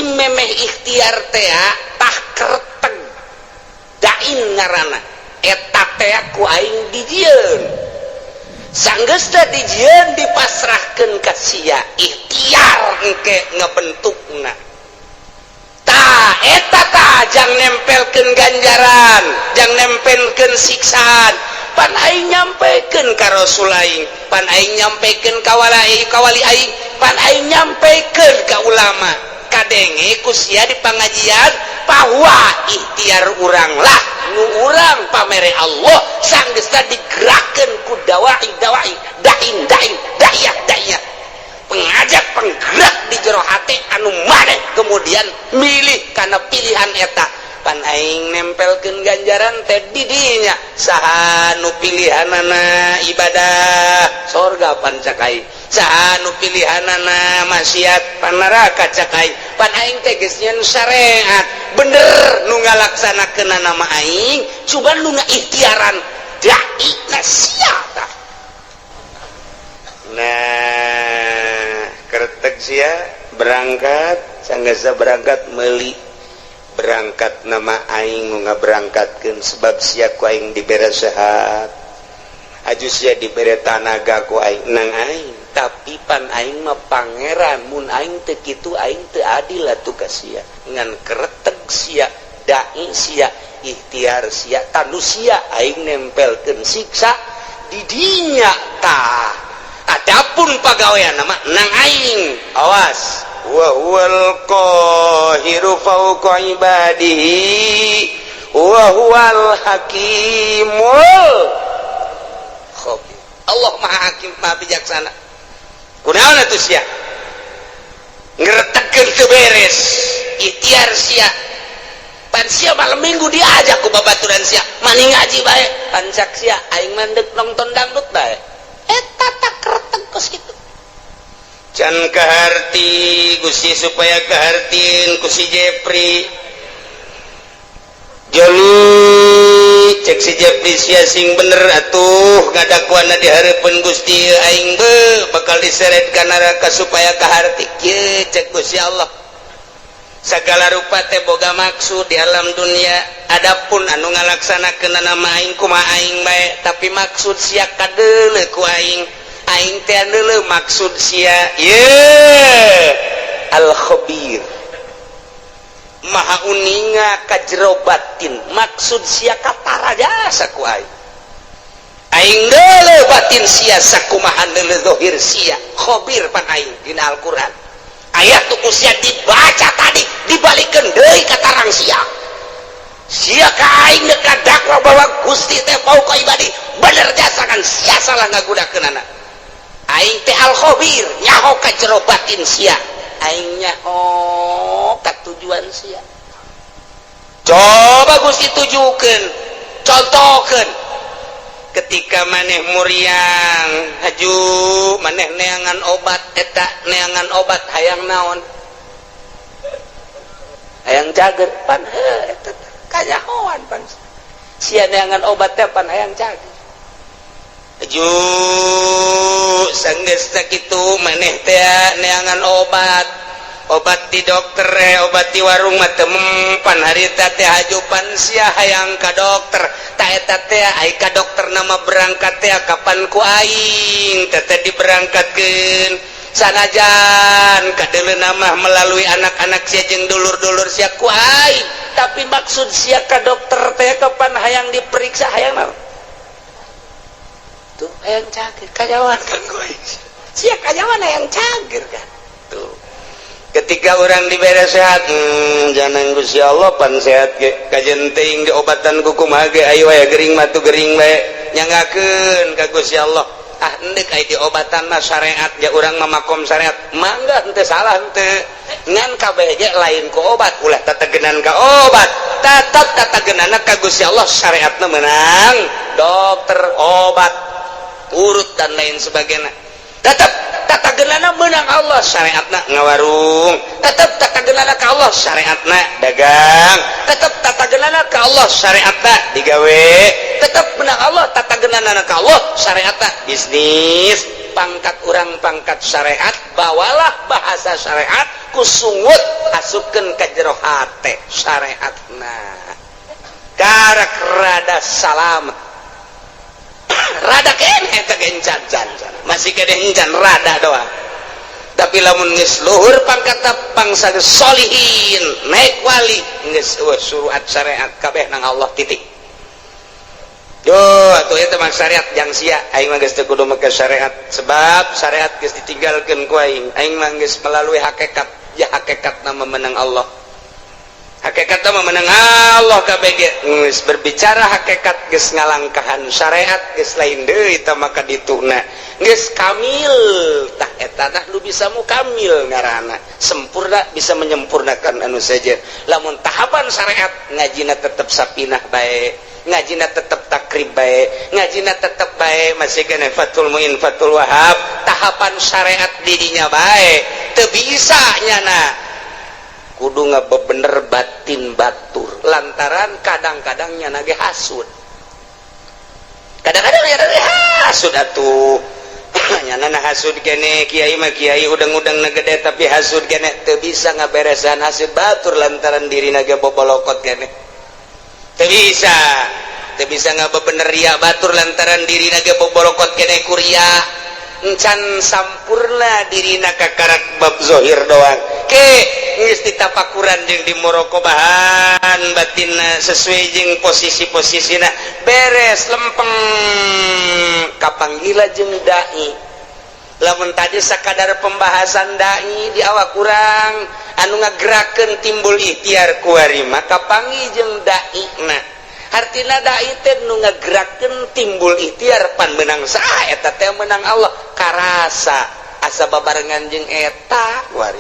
Memeh ikhtiar teh tah kerteg dain ngaranna eta teh ku aing dijieun. Sanggeus teh dijieun, dipasrahkeun ka sia, ikhtiar engke ngebentukna. Tah, eta tah jang nempelkeun ganjaran, jang nempelkeun siksaan. Pan aing nyampekeun ka Rasul aing, pan aing nyampekeun ka wali, ka wali aing, pan aing nyampekeun ka ulama. Kadenge ku sia di pangajian bahwa ikhtiar urang lah nu urang pamere Allah. Sanggeus digerakkeun ku dawai dawai, dain dain, dayah dayah, pengajak penggerak di jero hati anu maneh kemudian milih karena pilihan eta. Pan aing nempelkeun ganjaran teh di dinya. Saha nu pilihanana ibadah, sorga pan cak aing. Saha nu pilihanana maksiat, pan neraka cak aing. Pan aing teh geus nyieun syariat bener, nu ngalaksanakeun nama aing, coba nu ngaikhtiaran dai na sia tah. Nah, kertek sia berangkat. Sanggeus berangkat meuli, berangkat nama aing nu ngaberangkatkeun, sebab sia ku aing dibere sehat, aju sia dibere tanaga ku aing, nang aing. Tapi pan aing mah pangeran, mun aing teu kitu aing teu adil atuh ka sia. Ngan kereteg sia, dai sia, ikhtiar sia, tanu sia aing nempelkeun siksa di dinya tah. Adapun pagawean nama nang aing, awas. Wa huwal qahiru fawqa ibadihi wa huwal hakimul khabir. Allah Maha Hakim, Maha Bijaksana. Kunaon atuh sia ngeretegkeun teu beres ikhtiar sia? Pan sia malam Minggu diajak ku babaturan sia, mani ngaji bae. Pan cak sia, aing mandek nonton dangdut bae. Eta tak kereteg kos kitu. Can kaharti Gusti, supaya kahartin ku si Jepri Joni. Cek si Jepri, sia sing bener atuh ngadakuana di hareupeun Gusti, aing be bakal diseret ka neraka. Supaya kaharti kieu, cek Gusti Allah, segala rupa teh boga maksud di alam dunia. Adapun anu ngalaksanakeun nama aing, kumaha aing bae, tapi maksud sia kadeuleu ku aing. Aing teh deuleu maksud sia. Ye al khabir, maha uninga ka jero batin. Maksud sia katara jasa ku aing. Aing deuleu batin sia sakumaha deuleu zahir sia. Khabir pan aing. Dina Al-Qur'an ayat tuh ku sia dibaca tadi, dibalikeun deui ka tarang sia. Sia ka aing deuk dakwa bahwa Gusti teh fauqa ibadi, bener jasa kan sia salah ngagunakeunana. Aing teh al khabir, nyaho ka jero batin sia, aing nyaho ka tujuan sia. Coba Gusti tujukeun, contohkeun ketika maneh muriang haju, maneh neangan obat. Eta neangan obat hayang naon? Hayang cager. Pan heuh, eta kanyahoan pan sia neangan obat teh pan hayang cager. Haju, sanggeus sakitu maneh teh neangan obat, obat di dokter, obat di warung mah teu mempan harita teh. Haju, pan sia hayang ka dokter. Ta eta teh ai ka dokter nama berangkat teh kapan ku aing teh teh diberangkatkeun, sanajan kadeuleu nama melalui anak-anak sia jeung dulur-dulur sia ku aing. Tapi maksud sia ka dokter teh kapan hayang diperiksa, hayang naon tuh? Hayang cager. Kanyahoan kan ku aing sia kanyahoan hayang cager kan tuh. Ketika orang diberi sehat, jangan Gusti Allah pan sehat ge kajen teuing diobatan ku kumaha ge, ayo aya gering mah tuh gering bae, nyanggakeun ka Gusti Allah. Ah, endek aya diobatan mah syariat ja, urang mah makom syariat, mangga, henteu salah henteu. Ngan kabeh ge lain ku obat, ulah tategenan ka obat, tetep tatagenana ka Gusti Allah. Syariatna menang dokter, obat urut dan lain sebagainya, tetap tatagenana menang Allah. Syariatna ngawarung, tetap tatagenana ka Allah. Syariatna dagang, tetap tatagenana ka Allah. Syariatna digawe, tetap menang Allah. Tatagenana ka Allah. Syariatna bisnis. Pangkat urang pangkat syariat, bawalah bahasa syariat. Ku sungut asupkeun ka jero hate syariatna, karak rada salamet, rada keneh eta gencan can, masih kene encan, rada doang. Tapi lamun geus luhur pangkat, bangsa solihin, naik wali, geus euweuh suruhat syariat, kabeh nang Allah, titik. Yo, atuh eta mah syariat jang sia. Aing mah geus teu kudu make syariat, sebab syariat geus ditinggalkeun ku aing. Aing mah geus melalui hakikat. Ya, hakikat nama menang Allah. Hakikat nama menang Allah kabeh ge. Geus berbicara hakikat, geus ngalangkahan syariat, geus lain deui eta maka dituna. Geus kamil tah eta tah lu bisa mukamil ngaranna. Sempurna, bisa menyempurnakan anu saja. Lamun tahapan syariat, ngajina tetep sapinah bae, ngajina tetep takrib bae, ngajina tetep bae, masih kena Fathul Muin, Fathul Wahab, tahapan syariat didinya bae teu bisa nyana, kudu ngabebener batin batur, lantaran kadang-kadang nyana ge hasud, kadang-kadang nyana ge hasud atuh. Nyana na hasud kene, kiai mah kiai udang-udang na gede, tapi hasud kene, teu bisa ngaberesan hasud batur lantaran dirina ge bobolokot kene. Teu bisa, teu bisa ngabebener ria batur lantaran dirina ge bobolokot kene ku ria. Encan sampurna dirina, kakarak bab zohir doang. Ke geus ditapakuran jeung dimuraqabahan batinna sesuai jeung posisi-posisina, beres, lempeng, kapanggila jeung dai. Lamun tadi sakadar pembahasan dai di awak kurang anu ngagerakeun timbul ikhtiar, kuari maka panggih jeung dai. Nah, hartina dai teh nu ngagerakeun timbul ikhtiar. Pan menang saha eta teh? Menang Allah. Karasa asa babarengan jeung eta kuari,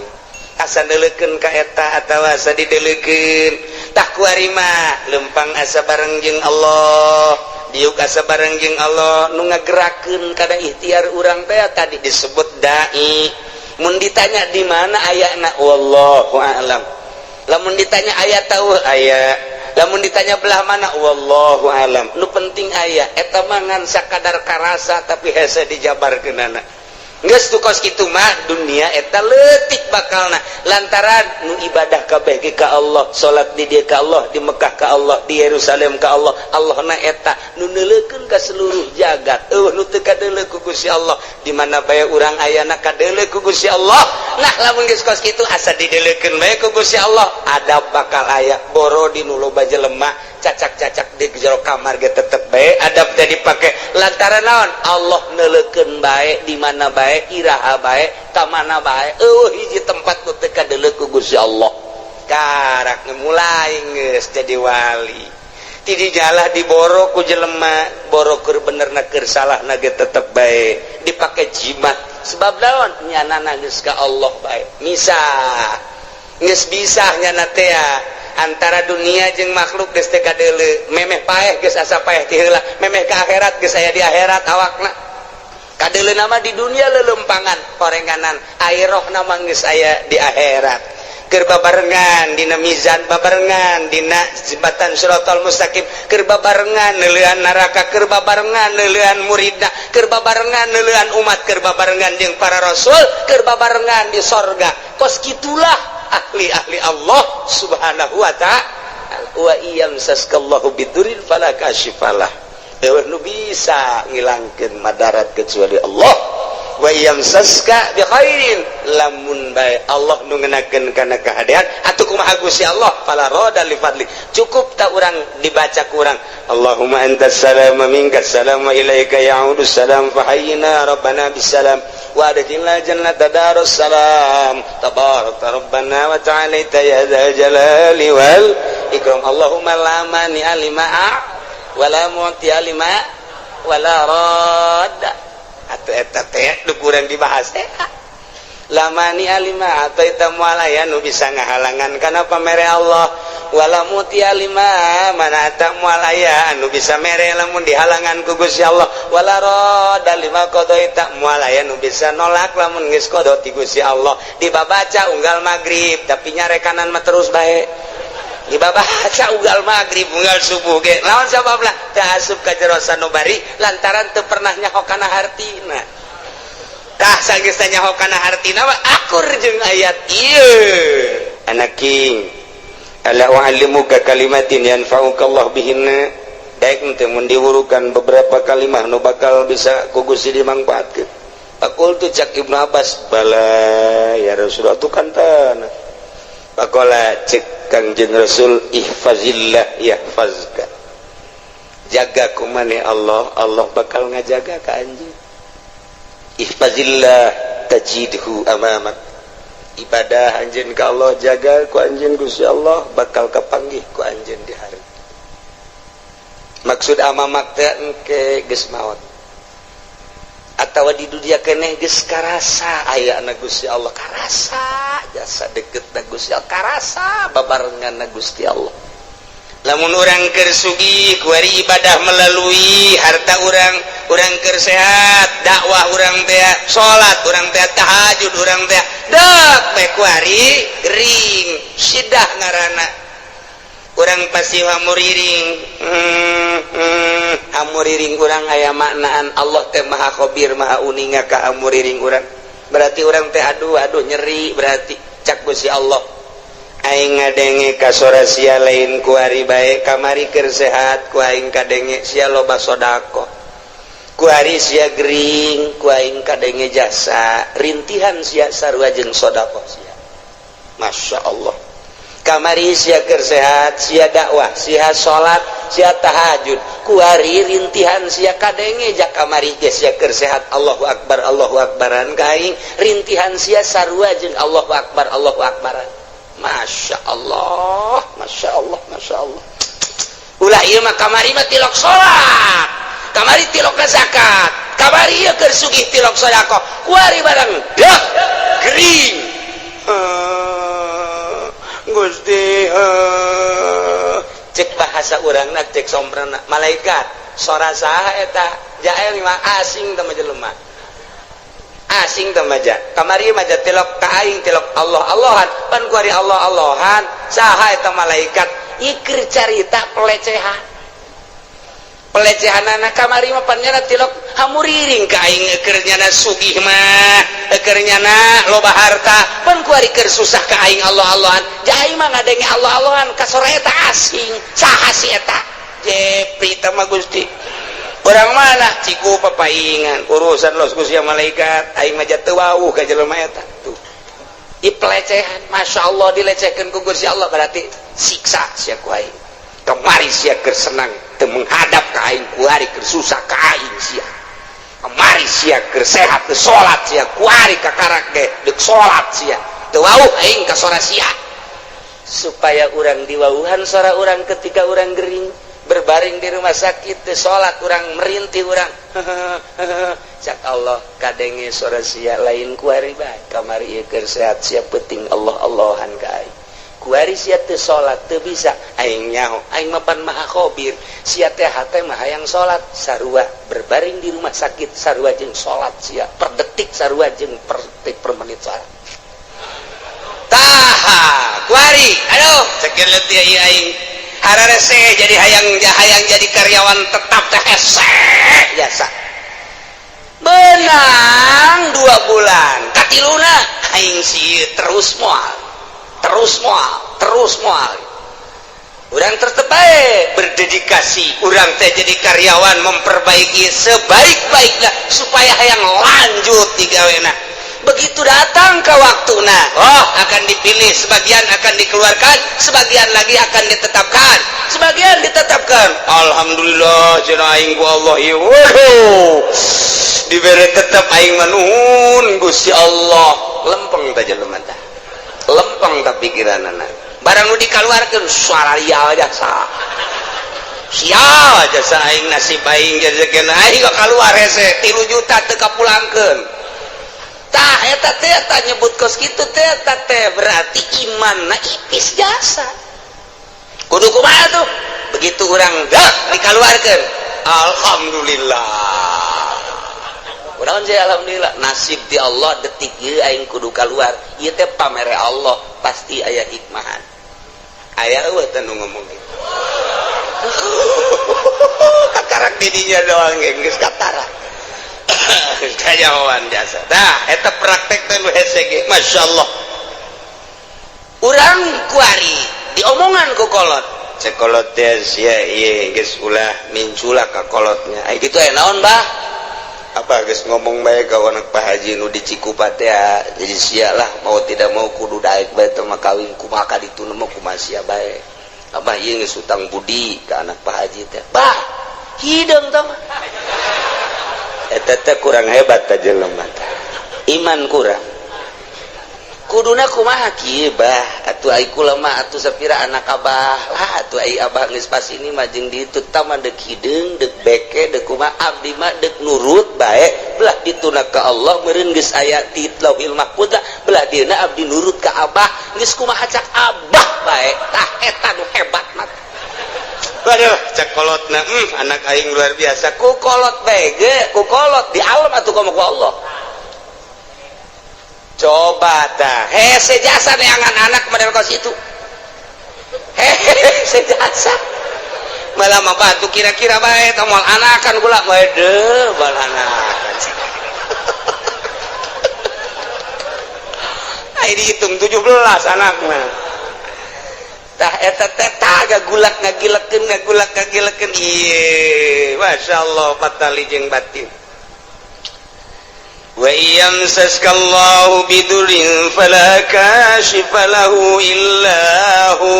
asa neuleukeun ka eta atawa asa dideulekeun. Tah, kuari mah lempang asa bareng jeung Allah, diuk asa bareng jeung Allah. Nu ngagerakeun kada ikhtiar urang teh tadi disebut dai. Mun ditanya di mana ayana, wallahu a'lam. Lamun ditanya aya tahu aya, lamun ditanya belah mana, wallahu alam. Nu penting aya. Eta mah ngan sakadar karasa, tapi hese dijabarkeunana. Geus tu kos kitu mah dunia eta leutik bakalna, lantaran nu ibadah kabeh ge ka Allah, salat di dieu ka Allah, di Mekah ka Allah, di Yerusalem ka Allah. Allah na eta nu neuleukeun ka seluruh jagat, euweuh nu teu kadeuleu ku Gusti Allah. Di mana bae urang ayana, kadeuleu ku Gusti Allah. Nah, lamun geus kos kitu, asa dideuleukeun bae ku Gusti Allah, adab bakal aya. Boro di nu loba jelema, cacak-cacak di jero kamar ge tetep bae adab teh dipake, lantaran naon? Allah neuleukeun bae, di mana bae, iraha bae, ka mana bae, euweuh hiji tempat nu teu kadeuleu ku Gusti Allah. Karak mulai geus jadi wali, ti dijalah diboro ku jelema, boro keur bener na keur salah na ge tetep bae dipake jimat. Sebab naon? Nyana geus ka Allah bae, misah geus bisa nyana teh antara dunia jeung makhluk geus teu kadeuleu. Memeh paeh geus asa paeh ti heula, memeh ka akhirat geus aya di akhirat awakna. Kadeuleu nama di dunia lelempangan horenganan, air nama geus aya di akhirat, keur babarengan dina mizan, babarengan dina jembatan Siratal Mustaqim, keur babarengan neuleuan neraka, keur babarengan neuleuan muridna, keur babarengan neuleuan umat, keur babarengan jeung para rasul, keur babarengan di sorga. Kos kitulah ahli-ahli Allah Subhanahu wa ta'ala. Wa in yamsaskallahu bidurrin fala kashifalah, euweuh nu bisa ngilangkeun madarat kecuali Allah. Wa yamsaska bi khairin, lamun bae Allah nu ngenakeun kana kahadean atuh kumaha Gusti Allah, fala radda li fadli. Cukup tak urang dibaca kurang, Allahumma antas salam wa minkas salam wa ilaika ya'udus salam, fahayyina rabbana bisalam wa adkhilna jannata darus salam, tabarakta rabbana wa ta'alaita ya dzal jalali wal ikram. Allahumma la mani'a lima wa la mu'tiya lima wa la radda. Atuh eta teh nu kurang dibahas teh, la mani'a lima a'thaita, moal aya nu bisa ngahalangan kana pamere Allah, wala mu'tiya lima mana'ta, moal aya anu bisa mere lamun dihalangan ku Gusti Allah, wala radda lima qadaita, moal aya nu bisa nolak lamun geus qada ti Gusti Allah. Dibabaca unggal magrib, tapi nyarekanan mah terus bae dibabaca unggal magrib, unggal subuh ge. Lawan sababna teu asup ka jero sanubari, lantaran teu pernah nyaho kana hartina. Tah, sanggeus nyaho kana hartina mah akur jeung ayat ieu. Anaking, ala u'allimuka kalimatin yanfa'uka Allah bihinna? Daek teu mun diwurukan beberapa kalimah nu bakal bisa ku Gusti dimangfaatkeun? Faqultu, cak Ibnu Abbas, bala ya Rasulullah, tu kan tanah. Faqala, cek Kangjeng Rasul, ihfazillah yahfazka, jaga ku maneh Allah, Allah bakal ngajaga ka anjeun. Ihfazillah tajidhu amamak, ibadah anjeun ka Allah, jaga ku anjeun Gusti Allah, bakal kapanggih ku anjeun di hari. Maksud amamak teh engke geus maot atawa di dunia keneh geus karasa aya na Gusti Allah, karasa jasa deket na Gusti Allah, karasa babarengan na Gusti Allah. Lamun urang keur sugih, kuari ibadah melalui harta urang. Urang keur sehat, dakwah urang teh, salat urang teh, tahajud urang teh. Dek bae kuari gering, sidah ngaranna. Urang pasti hamuriring, hamuriring urang aya maknaan. Allah teh maha khabir, maha uninga ka hamuriring urang. Berarti urang teh aduh aduh nyeri, berarti cak Gusti Allah, aing ngadenge ka sora sia lain kuari bae. Kamari keur sehat, ku aing kadenge sia loba sodako. Kuari sia gering, ku aing kadenge jasa rintihan sia sarua jeung sodako sia. Masya Allah. Kamari sia keur sehat, sia dakwah, sia salat, sia tahajud. Kuari rintihan sia kadenge. Jak kamari ge sia keur sehat, Allahu akbar, Allahu akbaran ka aing. Rintihan sia sarua jeung Allahu akbar, Allahu akbaran. Masya Allah, Masya Allah, Masya Allah. Ulah ieu mah. Kamari mah tilok salat, kamari tilok zakat, kamari ieu keur sugih tilok sedekah. Kuari barang dah gering, Gusti, cek bahasa urangna, cek somprana, malaikat, sora saha eta? Jael mah asing teh mah, jelema asing teh mah. Kamari mah tilok ka aing, tilok Allah Allahan, pan kuari Allah Allahan, saha eta malaikat? Ieu carita pelecehan, pelecehan anak. Kamari mah pan nyana tilok hamuriring ka aing keur nyana sugih mah, keur nyana loba harta, pan kuari keur susah ka aing Allah Allahan. Aing mah ngadenge Allah Allahan ka sora eta asing, saha si eta? Jepri teh mah, Gusti, orang mana? Ciku papaingan urusan los Gusti malaikat, aing mah teu wawuh ka jelema eta tuh. I pelecehan, Masya Allah, dilecehkan ku Gusti Allah, berarti siksa sia ku aing. Kamari sia keur senang teu menghadap ka aing, kuari keur susah ka aing sia. Kamari sia keur sehat teu salat sia, kuari kakarak ge deuk salat sia. Teu wawuh aing ka sora sia. Supaya urang diwawuhan sora urang ketika urang gering berbaring di rumah sakit, teu salat urang, merintih urang, cak Allah, kadenge sora sia lain kuari bae. Kamari ieu keur sehat sia penting Allah Allahan ka aing. Kuari sia teu salat, teu bisa, aing nyaho, aing mah pan maha khabir. Sia teh hate mah hayang salat, sarua berbaring di rumah sakit sarua jeung salat sia, per detik sarua jeung per detik, per menit salat. Tah, kuari aduh sekian leutik ieu aing hararese jadi hayang hayang jadi karyawan tetap teh hese jasa. Menang 2 bulan, katiluna aing sih terus moal, terus moal, terus moal. Urang tetep bae berdedikasi, urang teh jadi karyawan memperbaiki sebaik-baiknya supaya hayang lanjut digawena. Begitu datang ke waktu, nah, oh, akan dipilih, sebagian akan dikeluarkan, sebagian lagi akan ditetapkan. Sebagian ditetapkan, alhamdulillah cenah aing ku Allah ieu, waduh, dibere tetap, aing mah nuhun Gusti Allah. Lempeng teh jelema tah, lempeng tah pikiranana. Barang nu dikaluarkeun, suara jasa sial jasa aing, nasib aing jadi aing kok keluar hese 3 juta teu kapulangkeun. Tah, eta teh tah nyebut kos kitu teh teh berarti imanna ipis jasa. Kudu kumaha tuh? Begitu urang dah dikaluarkeun, alhamdulillah. Urang sih alhamdulillah, nasib di Allah, detik ieu aing kudu keluar. Ieu teh pamere Allah, pasti aya hikmahan. Aya eueuh teh nu ngomong gitu? Kakarak didinya doang geus katara. Kajawan jasa. Dah, eta praktek teh nu hese ge, Masya Allah. Urang kuari diomongan ku kolot. Cek kolot teh sia ieu geus ulah mincula ka kolotnya. Ai kitu aya naon, Bah? Apa geus ngomong bae ka anak Pak Haji nu di Cikupa teh, jadi sia lah mau tidak mau kudu daek bae teh mah kawin, kumaha ka ditu mah kumaha sia bae. Abah ieu geus hutang budi ka anak Pak Haji teh. Bah, hideung tah mah. Eta teh kurang hebat teh jelema teh. Iman kurang. Kuduna kumaha kieu, Bah? Atuh ai kula mah atuh sapira anak abah lah atuh, ai abah geus pas ini mah jeung ditu tah mah deuk hideung, deuk beke, deuk kumaha, abdi mah deuk nurut bae belah dituna ka Allah meureun geus aya di Lauhil Mahfuz, belah dieuna abdi nurut ka abah, geus kumaha cak abah bae. Tah, eta nu hebat mah. Waduh, cek kolotna, anak aing luar biasa. Ku kolot bae ge, ku kolot di alam atuh komo ku Allah. Coba tah, hese jasa neangan anak model kos itu. Hese jasa. Malah mah batu kira-kira bae tah moal anakan kula bae deuh bal anakan. Ai dihitung 17 anak mah. Tah eta teh tah gagulak ngagilekeun, ngagulak ngagilekeun, ieu masyaallah patali jeung batin. Wa yamsaska Allahu bidurrin fala kashifa lahu illa hu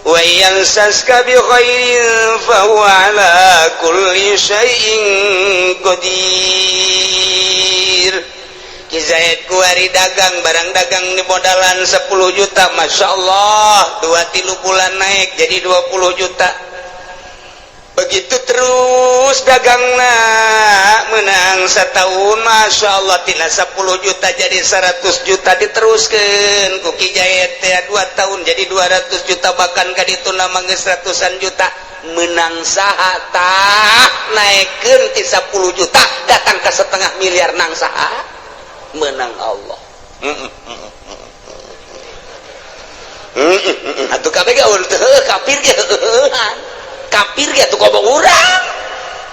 wa yamsaska bi khairin fa huwa ala kulli syai'in qadir. Ki Zaid kuari dagang, barang dagang di modalan 10 juta, Masya Allah 2-3 bulan naik jadi 20 juta. Begitu terus dagangna menang setahun, Masya Allah, tina 10 juta jadi 100 juta. Diteruskan ku Ki Zaid teh 2 tahun jadi 200 juta, bahkan ka ditu nama geus ratusan juta. Menang saha tah naikkeun ti 10 juta datang ke setengah miliar? Nang saha? Menang Allah. Atuh kabeh ge teu kafir ge, kafir ge atuh komo urang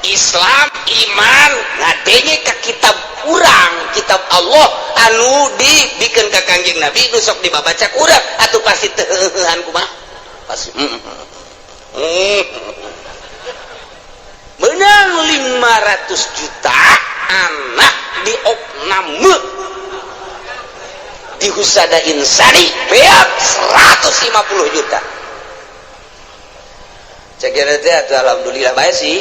Islam, iman ngadenge ka kitab urang, kitab Allah anu dibikeun ka Kangjeng Nabi nu sok dibabaca ku urang, atuh pasti teu heuheuhan kumaha pasti. Menang 500 juta, anak di opname di Husada Insani beak 150 juta. Cek teh atuh alhamdulillah bae sih.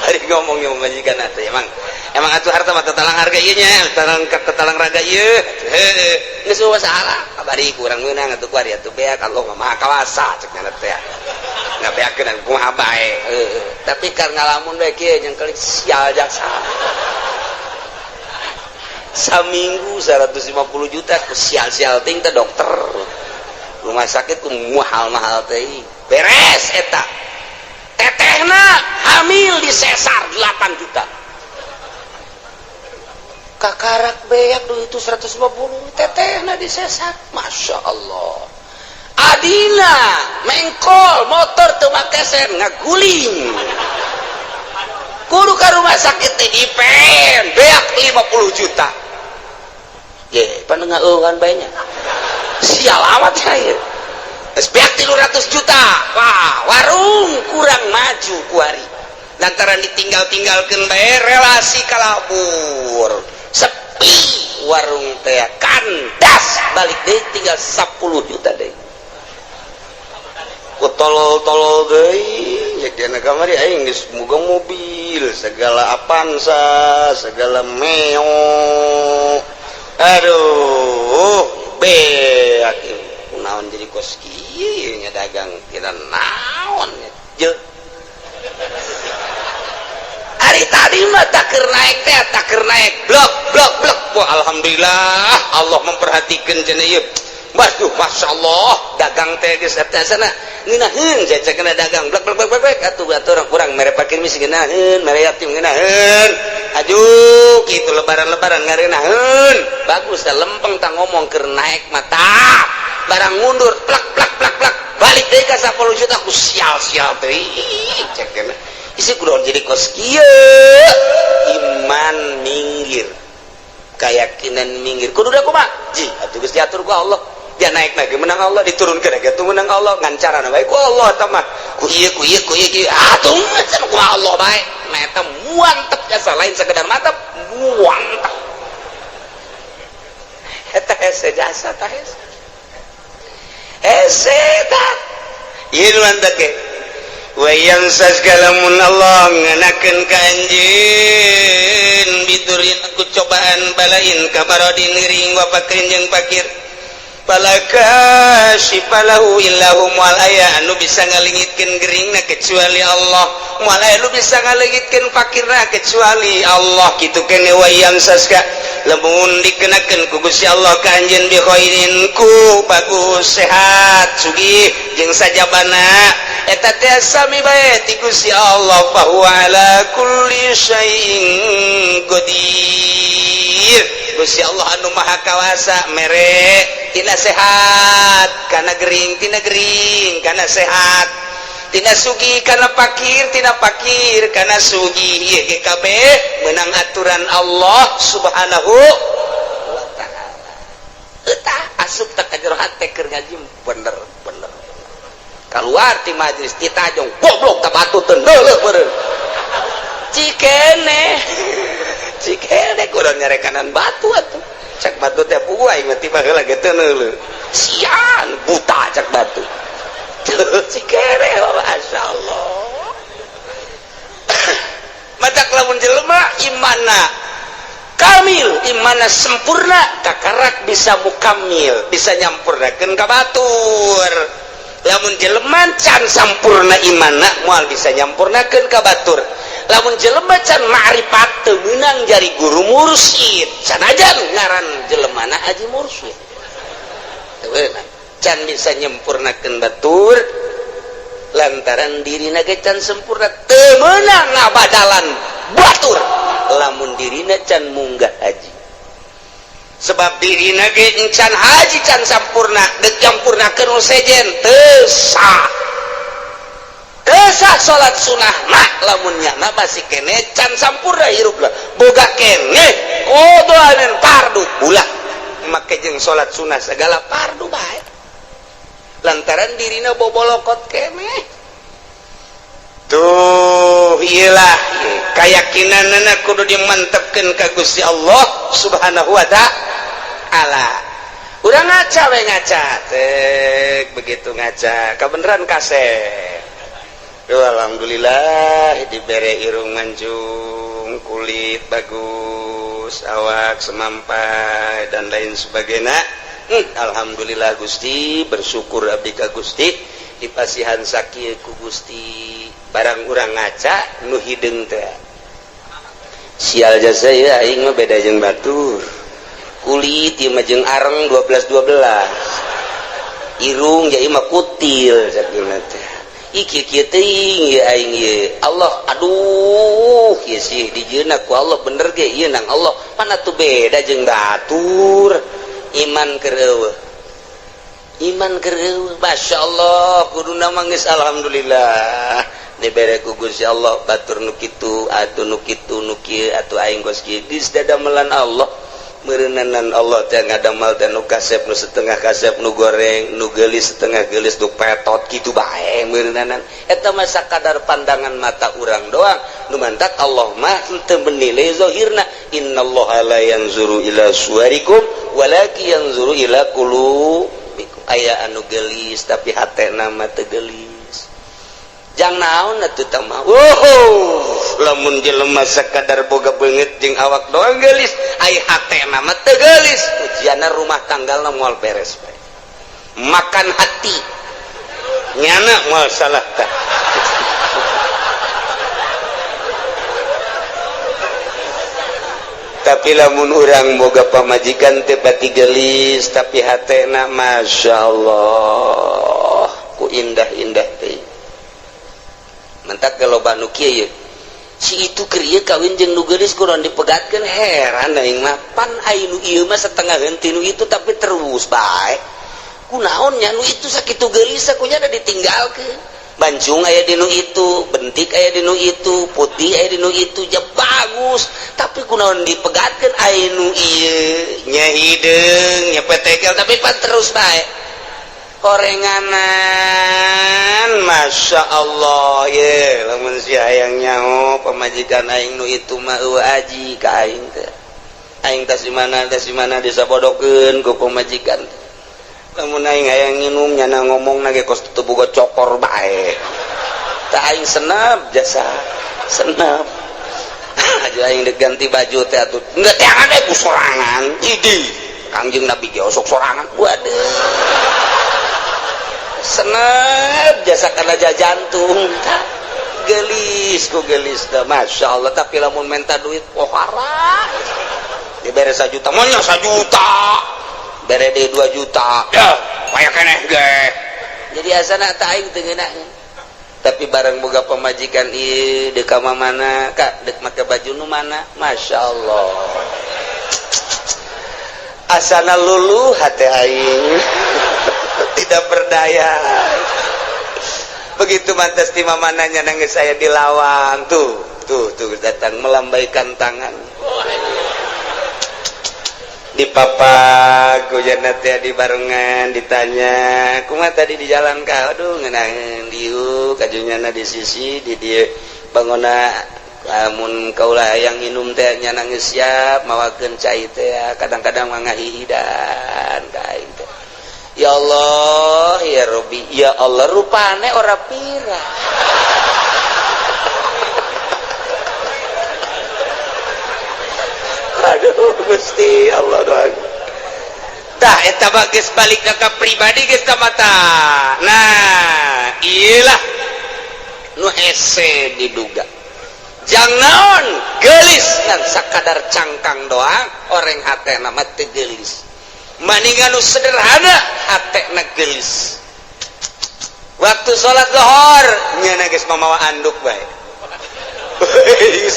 Hari ngomong yang majikan atuh emang emang atuh harta mah tetalang harga ieu nya, tetalang tetalang raga ieu, heuh geus masalah kabari kurang meunang atuh kuari atuh beak, Allah mah maha kawasa cek nya teh, ngabeakeun kumaha bae. Heuh, tapi kar ngalamun bae kieu jeung kelik sial jaksa saminggu 150 juta ku sial-sial ting teh, dokter rumah sakit ku mahal-mahal teh beres. Eta tetehna hamil di sesar 8 juta, kakarak beak duit itu 150, tetehna di sesar. Masya Allah, adina mengkol motor teu make sen, ngaguling kudu ka rumah sakit teh dipen beak 50 juta. Ye, pan ngeueuhan bae nya, sial amat ya ieu. Geus beak 300 juta. Wah, warung kurang maju kuari lantaran ditinggal-tinggalkeun bae, relasi kalabur, sepi warung teh, kandas, balik deui tinggal 10 juta deui ku tolol-tolol deui. Ya dina kamari aing geus boga mobil segala, Avanza segala, Meo, aduh beak naon jadi kos kieu nya, dagang tidak naon je. Hari tadi mah tak keur naik teh, tak keur naik blok blok blok. Wah, alhamdulillah Allah memperhatikan cenah ieu. Waduh, masya Allah, dagang teh geus eta sana ngeunaheun saya kena dagang blok blok blok blok atuh atuh orang kurang mere fakir miskin ngeunaheun, mere yatim ngeunaheun, aju kitu lebaran-lebaran ngareunaheun bagus dah, lempeng tah ngomong keur naik mata barang mundur plak plak plak plak, balik deui ka 10 juta ku sial-sial teh. Cek kena Isi kudu jadi kos kieu. Iman minggir, keyakinan minggir, kudu da kumaha ji atuh geus diatur ku Allah. Dia naik lagi menang Allah, diturunkeun lagi atuh menang Allah, ngan carana bae ku Allah eta mah, ku ieu, ku ieu, ku ieu, ku ieu atuh cenah ku Allah bae. Nah, eta muantep jasa, lain sekedar mantep, muantep eta hese jasa tah, hese hese tah ieu mantep ge. Wa yamsaska, lamun Allah ngenakeun ka anjeun, bidurrin ku cobaan, balain kamarodin ngering, wa fakrin jeung fakir, fala kasyifa lahu illahu, moal aya anu bisa ngalengitkeun geringna kecuali Allah, moal aya anu bisa ngalengitkeun fakirna kecuali Allah. Kitu kene. Wa yamsaska, lamun dikenakeun ku Gusti Allah ka anjeun, bi khairin ku bagus, sehat, sugih jeung sajabana, eta teh sami bae ti Gusti Allah, fa huwa ala kulli syai'in qadir. Gusti Allah anu maha kawasa mere tina sehat kana gering, tina gering kana sehat, tina sugih kana pakir, tina pakir kana sugih. Ieu ge kabeh menang aturan Allah Subhanahu wa Ta'ala. Eta asup tak ka jero hate keur ngaji bener bener, keluar ti majlis ditajong, goblok tak batu teu neuleuh meureun. Cikene cikene kudu nyarekanan batu atuh. Cak batu teh, puguh aing mah tiba heula ge teu neuleuh, sian buta, cak batu. Cikene, masya Allah. Matak lamun jelema imana kamil, imana sempurna, kakarak bisa mukamil, bisa nyampurnakeun ka batur. Lamun jelema can sampurna imana, moal bisa nyampurnakeun ka batur. Lamun jelema can ma'rifat, teu meunang jari guru mursyid, sanajan ngaran jelemana haji mursyid, teu meunang, can bisa nyempurnakeun batur lantaran dirina ge can sempurna. Teu meunang ngabadalan batur lamun dirina can munggah haji, sebab dirina ge can haji, can sampurna. Dek nyampurnakeun nu sejen teu sah, teu sah salat sunah mah lamun nyana masih kene can sampurna hirup lah, boga kene qadaan fardu. Ulah make jeung salat sunah segala fardu bae lantaran dirina bobolokot kene. Tuh, iyalah keyakinan kudu dimantepkeun ka Gusti Allah Subhanahu wa Ta'ala. Udah ngaca we, ngaca tek, begitu ngaca kebenaran kasep. Duh, alhamdulillah dibere irung mancung, kulit bagus, awak semampai, dan lain sebagainya. Alhamdulillah Gusti, bersyukur abdi ka Gusti dipasihan sakieu ku Gusti. Barang urang ngaca nu hideung teh, sial jasa ya, aing mah beda jeung batur, kulit ieu mah jeung areng 12 12, irung jadi mah kutil sakieu teh. Ih, kieu teuing ieu aing ieu. Allah, aduh, ieu sih dijieun ku Allah bener ge ieu nang Allah, mana tuh beda jeung batur. Iman keur eueuh, iman keur eueuh. Masya Allah, kuduna mah geus alhamdulillah dibere ku Gusti Allah, batur nu kitu atuh, nu kitu, nu kieu atuh, aing geus kieu, geus dadamelan Allah meureunanan. Allah teh ngadamal teh nu kasep, nu setengah kasep, nu goreng, nu geulis, setengah geulis, nu petot kitu bae meureunanan. Eta mah sakadar pandangan mata urang doang. Nu mantak Allah mah henteu menilai zahirna. Innallaha la yanzuru ila suwarikum walakin yanzuru ila qulubikum. Aya anu geulis tapi hatena mah teu geulis, jang naon atuh tah mah. Oh, lamun jelema sakadar boga beungeut jeung awak doang geulis, ai hatena mah teu geulis, ujianna rumah tanggalna moal beres bae, makan hati nyana moal salah tah. Tapi lamun urang boga pamajikan teu pati geulis tapi hatena masya Allah ku indah-indah teh, mentak loba nu kieu si itu keur ieu kawin jeung nu geulis kurang dipegatkeun. Heran aing mah, pan ai nu ieu mah setengah henti nu itu, tapi terus bae. Kunaon nya nu itu sakitu geulis kunya ada ditinggalkeun. Bancung aya dinu itu, bentik aya dinu itu, putih aya dinu itu, ja bagus. Tapi kunaon dipegatkeun aya nu ieu nya hideung nya petekel, tapi pan terus bae. Horenganan, Masya Allah ye, lamun si hayang nyaho pamajikan aing nu itu mah eueuh aji ka aing teh. Aing tas di mana, tas di mana disabodokeun ku pamajikan teh. Lamun aing hayang nginum, nyana ngomong ge kos teu boga cokor bae. Tah, aing senap jasa senap aja, aing dek ganti baju teh atuh enggak teangan ku sorangan. Idi Kangjeng Nabi ge osok sorangan. Waduh, senep jasa karena jantung. Tah, gelis ku gelis dah, Masya Allah. Tapi lamun minta duit pohara, dibere 1 juta maunya 1 juta, bere deui 2 juta ya kayak keneh ge. Jadi asana tak aing teu ngeunaheun, tapi barang boga pamajikan ieu, deuk ka mana kak, dek make baju nu mana, Masya Allah, asana lulu hati aing, tidak berdaya. Begitu mantas di mananya nangis saya di lawang tuh tuh tuh, datang melambaikan tangan di papak hujan teh, di barengan ditanya, "Kumaha tadi di jalan kah?" "Aduh, ngeunaheun diuk kajunyana di sisi di dieu bangona. Lamun kaula yang minum teh nya nangis siap mawakeun cai teh." Kadang-kadang mah ngahihidan ka aing teh. Ya Allah ya Rabbi, ya Allah, rupane ora pira. Aduh Gusti Allah, doa. Tah, eta mah geus balik ka pribadi geus mata. Nah, iyalah nu hese diduga. Jang naon gelis ngan sakadar cangkang doang, orang hatena mah teu gelis. Maningan nu sederhana hatena gelis. Waktu sholat lohor nyana geus mamawa anduk bae.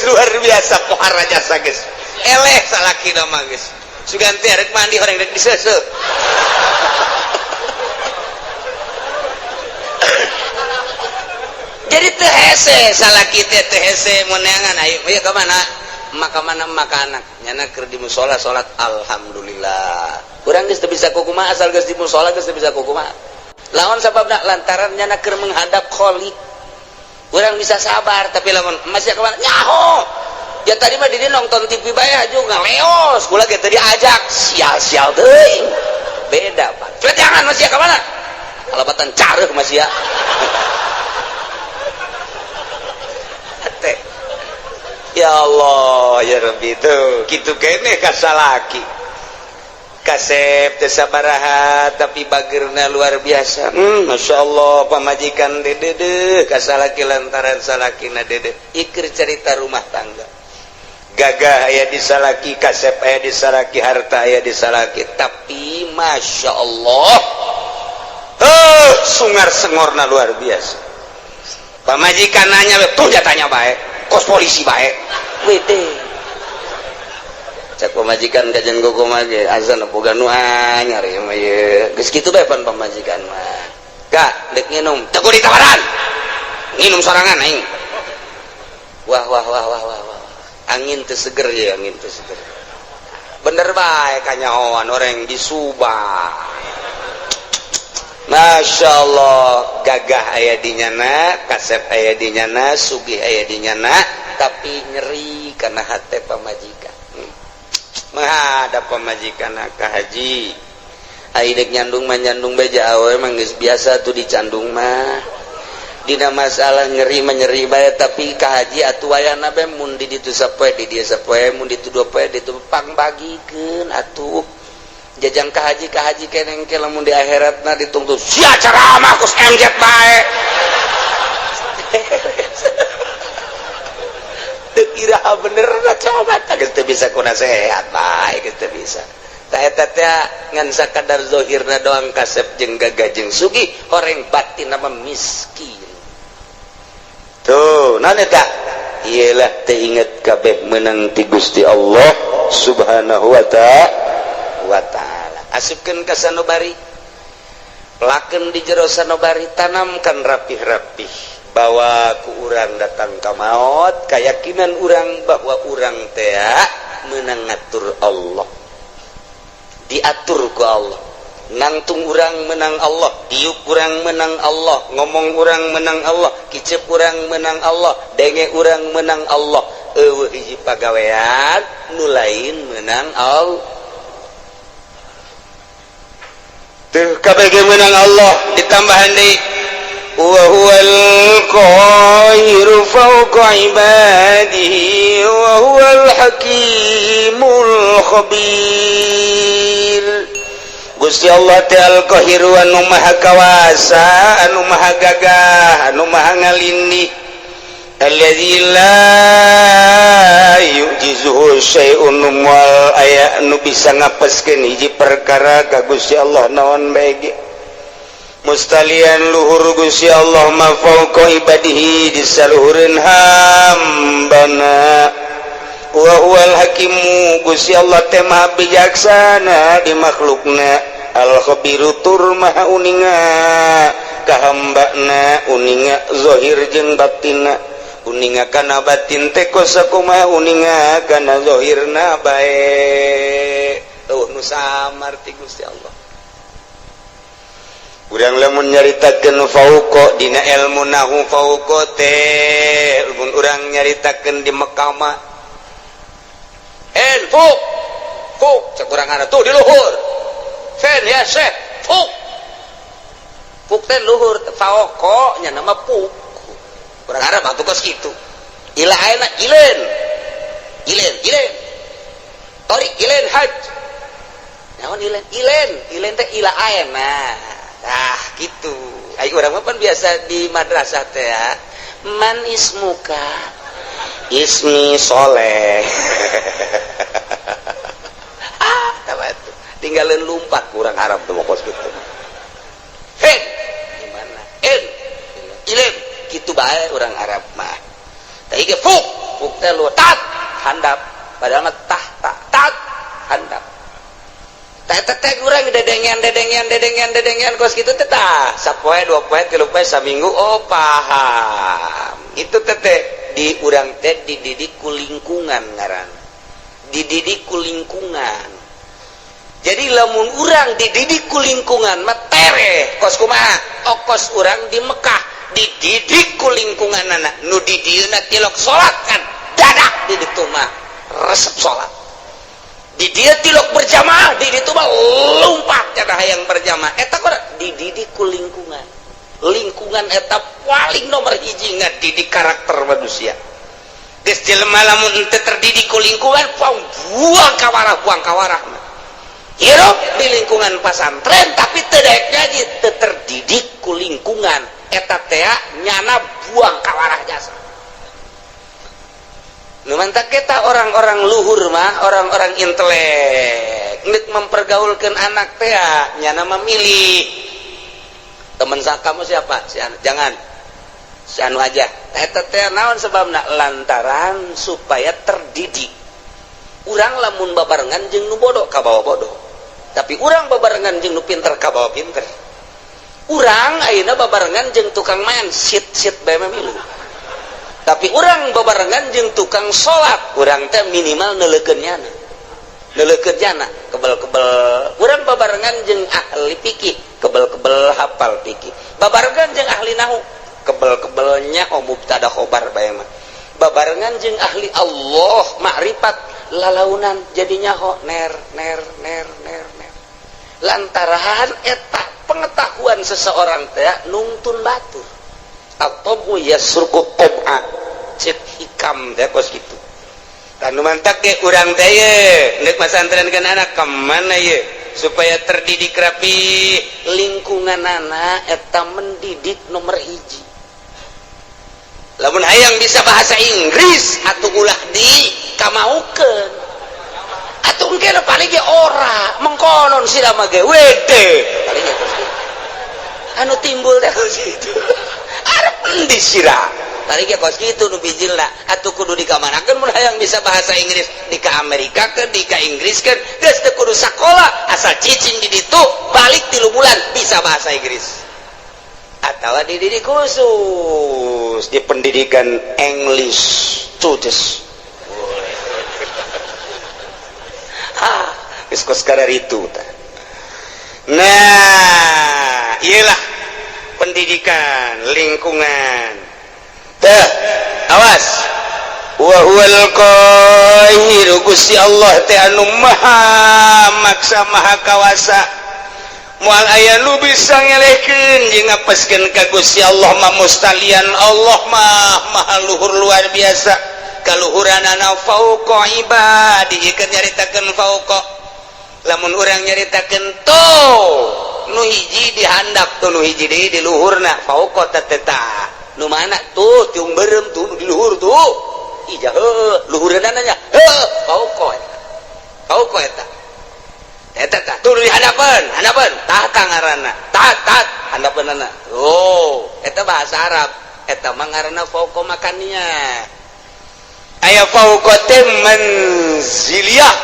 Luar biasa pohara jasa geus. Eleh salaki mah geus. Sugan teh rek mandi orang rek diseuseuh. Jadi teu hese salaki teh, teu hese meunangan. Ayo ieu ka mana? Maka mana maka anak nyana keur di musola salat, alhamdulillah. Urang geus teu bisa kukumaha, asal geus di musola geus teu bisa kukumaha. Lawan sababna lantaran nyana keur menghadap Khalik. Urang bisa sabar, tapi lamun masih ka mana? Nyaho. Ya tadi mah di nonton TV bae juga ngaleos, kula ge teu diajak, sial-sial teuing. Beda, Pak. Coba jangan masih ka mana? Alabatan careuh masih ya. Teh. Ya Allah, ya Rabbi, tuh kitu keneh ka salaki. Kasep teh sabaraha tapi bagerna luar biasa. Masya Allah, pamajikan dedede ka salaki lantaran salakina dede. Ikir cerita rumah tangga. Gagah aya di salaki, kasep aya di salaki, harta aya di salaki, tapi Masya Allah, sungar sengorna luar biasa. Pamajikan nanya tuh jatanya baik, kos polisi baik. Wede. Cek pamajikan kajian gogo mah ge azan boga nu anyar ieu mah ieu. Geus kitu bae pan pamajikan mah. Kak, dek nginum, teu kudu ditawaran. Nginum sorangan aing. Wah wah wah wah wah wah. Angin teu seger ya, angin teu seger. Bener bae kanyahoan orang di Subang. Masya Allah, gagah aya di nyana, kasep aya di nyana, sugih aya di nyana, tapi nyeri karena hati pamajikan. Menghadap pamajikan ka haji. Ai dek nyandung mah nyandung beja awe mah geus biasa tuh dicandung mah. Dina masalah nyeri mah nyeri bae, tapi ka haji atuh wayana bae, mun di ditu sapoe di dieu sapoe, mun ditu dua poe ditu pangbagikeun atuh. Jajang ka haji keneng ke lamun di akhiratna ditungtu sia ceramah kus MZ bae. Teu kira bener lah, coba tah geus teu bisa ku nasehat bae, geus teu bisa. Tah, eta teh ngan sakadar zahirna doang kasep jeung gagah jeung sugih, horeng batin mah miskin. Tuh, naon eta? Iyalah teu inget kabeh menang ti Gusti Allah Subhanahu wa ta'ala. Asupkeun ka sanubari. Pelakeun di jero sanobari, tanamkan rapih-rapih bahwa ku urang datang ka maut, keyakinan urang bahwa urang teh menang ngatur Allah, diatur ku Allah. Nangtung urang menang Allah, diuk urang menang Allah, ngomong urang menang Allah, kicep urang menang Allah, denge urang menang Allah. Euweuh hiji pagawean nu lain menang Allah. Tuh kabeh menang Allah. Ditambahan deui, wa huwal qahiru fawqa ibadihi wa huwal hakimul khabir. Gusti Allah teh Al-Qahiru, anu maha kawasa, anu maha gagah, anu maha ngalindih, alladzi la yu'jizuhu syai'un, moal aya anu bisa ngapeskeun hiji perkara ka Gusti Allah naon bae ge. Mustalian luhur Gusti Allah ma fauqa ibadihi, di saluhureun hambana. Wa huwal hakimu, Gusti Allah teh maha bijaksana di makhlukna, al khabiru, tur maha uninga ka hambana, uninga zahir jeung batinna, uninga kana batin teh kos sakumaha, uninga kana zahirna bae. Euweuh nu samar ti Gusti Allah. Urang lamun nyaritakeun fauqa dina ilmu nahu, fauqa teh mun urang nyaritakeun di Mekah mah en fuk fuk, cek urang ada tuh di luhur. Fen ya syekh, fuk fuk teh luhur, fauqa nya nama fuk. Urang Arab atuh kos kitu. Ila ayeuna ilen ilen ilen torik ilen haj naon, ilen ilen ilen teh ila ayeuna. Ah gitu. Ai urang mah pan biasa di madrasah teh ya, man ismuka, ismi soleh. Ah, tuh tinggalin lumpat kurang Arab tuh kos gitu. Hen gimana, en ilim gitu bae orang Arab mah. Tapi ge fuk fuk teh lu tat handap, padahal mah tah tak tat handap. Teh teh urang dedengean dedengean dedengean dedengean kos kitu teh, tah sapoe, 2 poe, 3 poe, saminggu, oh paham itu teh. Teh di urang teh dididik ku lingkungan, ngaran dididik ku lingkungan. Jadi lamun urang dididik ku lingkungan mah tereh kos kumaha. Okos urang di Mekah dididik ku lingkungan, anak nu di dieuna tilok salat kan dadak di ditu mah resep salat. Di dieu tilok berjamaah, di ditu mah lompat cenah hayang berjamaah. Eta kok dididik ku lingkungan. Lingkungan eta paling nomor hiji ngadidik karakter manusia. Geus jelema lamun henteu terdidik ku lingkungan, buang kawarah, buang kawarah. Hirup di lingkungan pasantren tapi teu daek ngaji, teu terdidik ku lingkungan, eta teh nyana buang kawarah jasa. Nu mantak kita orang-orang luhur mah, orang-orang intelek nek mempergaulkan anak teh nyana memilih teman kamu siapa, si anu jangan, si anu aja. Eta teh naon sebabna? Lantaran supaya terdidik. Urang lamun babarengan jeung nu bodoh, kabawa bodoh, tapi urang babarengan jeung nu pinter, kabawa pinter. Urang ayeuna babarengan jeung tukang main sit sit bae milu, tapi urang babarengan jeung tukang salat, urang teh minimal neuleukeun nyana, neuleukeun nyana kebel-kebel. Urang babarengan jeung ahli fikih, kebel-kebel hafal fikih. Babarengan jeung ahli nahu, kebel-kebelnya oh mubtada khobar bae mah. Babarengan jeung ahli Allah makrifat, lalaunan jadinya ho ner ner ner ner ner. Lantaran eta pengetahuan seseorang teh nungtun batur atau yasruqu tob'a, cek hikam teh kos kitu. Tanu mantak ge urang teh ye nek masantrenkeun anak kemana ye supaya terdidik rapi, lingkungan anak eta mendidik nomor hiji. Lamun hayang bisa bahasa Inggris atau ulah di kamaukeun atuh, engke paling ge ora mengkonon sira mah ge wede, paling ge kos kitu anu timbul teh kos kitu. Arep endi sira, paling ge kos kitu nu bijilna. Atuh kudu dikamanakeun mun hayang bisa bahasa Inggris? Di ka Amerika ke, di ka Inggris ke? Geus teu kudu sakola, asal Cicing di ditu, balik 3 bulan bisa bahasa Inggris atau dididik khusus di pendidikan English cuces. Ah, geus kos itu. Nah, iyalah pendidikan lingkungan teh. Awas, wa huwal qahiru, Gusti Allah teh anu maha maksa, maha kawasa. Moal aya nu bisa ngelehkeun jeung ngapeskeun ka Gusti Allah mah. Mustalian, Allah mah maha luhur, luar biasa kaluhuranana. Fauqa ibadi keur nyaritakeun fauqa. Lamun urang nyaritakeun tuh nu hiji di handap tuh, nu hiji deui di luhurna, fauqa teh nu mana tuh? Tiung beureum tuh di luhur tuh. Ija heuh, luhureunana nya heuh, fauqa eta, fauqa eta. Eta tah tuh di handapeun, handapeun tahta ngaranna, taht taht handapeunana. Oh, eta bahasa Arab, eta mah ngaranna fauqa makannya. Aya fauqa teh manziliyah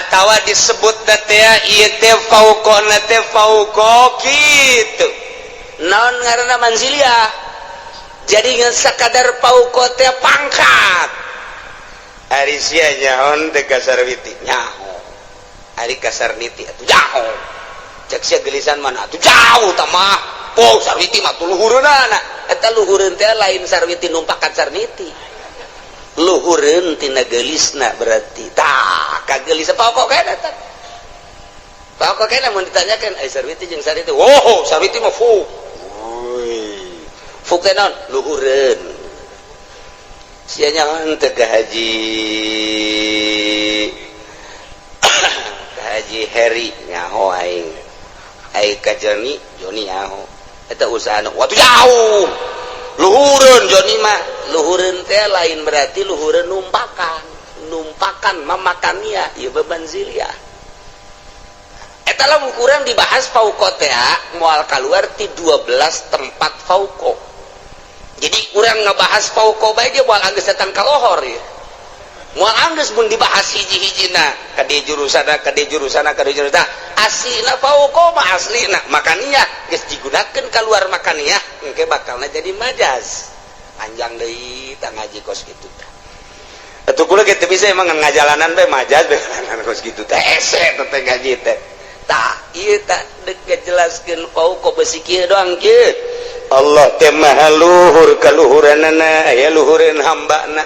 atawa disebut teh ieu teh fauqa teh fauqa kitu. Naon ngaranna manziliyah? Jadi ngan sakadar fauqa teh pangkat. Ari sia nyaho teh ka Sarwiti? Nyaho. Ari ka Sarniti atuh jauh. Cek sia gelisan mana atuh jauh tah mah? Oh, Sarwiti mah tuh luhureunana. Eta luhureun teh lain Sarwiti numpakan Sarniti, luhureun tina geulisna berarti. Tah, kagelis pokok kena eta, pokok kena. Mun ditanyakan ai Sarwiti jeung Sarniti, wow, Sarwiti mah fuk fuk teh naon? Luhureun. Sia nyaho teh ka Haji, ka Haji Heri? Nyaho aing. Ai ka Joni? Joni nyaho. Eta usaha waktu jauh, luhureun Joni mah. Luhureun teh lain berarti luhureun numpakan, numpakan mamakannya ieu bebanzilia. Eta lamun kurang dibahas fauqa teh moal keluar ti 12 tempat fauqa. Jadi kurang ngebahas fauqa bae dia moal anggeus datang ka lohor ya, moal anggeus mun dibahas hiji-hijina ka di jurusana, ka di jurusana, ka di jurusana. Aslina fauqa mah aslina makaniah geus digunakeun keluar makaniah, engke bakalna jadi majaz, panjang deui tah ngaji kos kitu tah. Atuh kula kitu bisa emang ngajalanan bae majaz bae kos kitu teh, hese teh ngaji teh. Tah, ieu tah dek ngajelaskeun fauqa besi kieu doang kieu. Allah teh maha luhur kaluhuranana, aya luhureun hambana.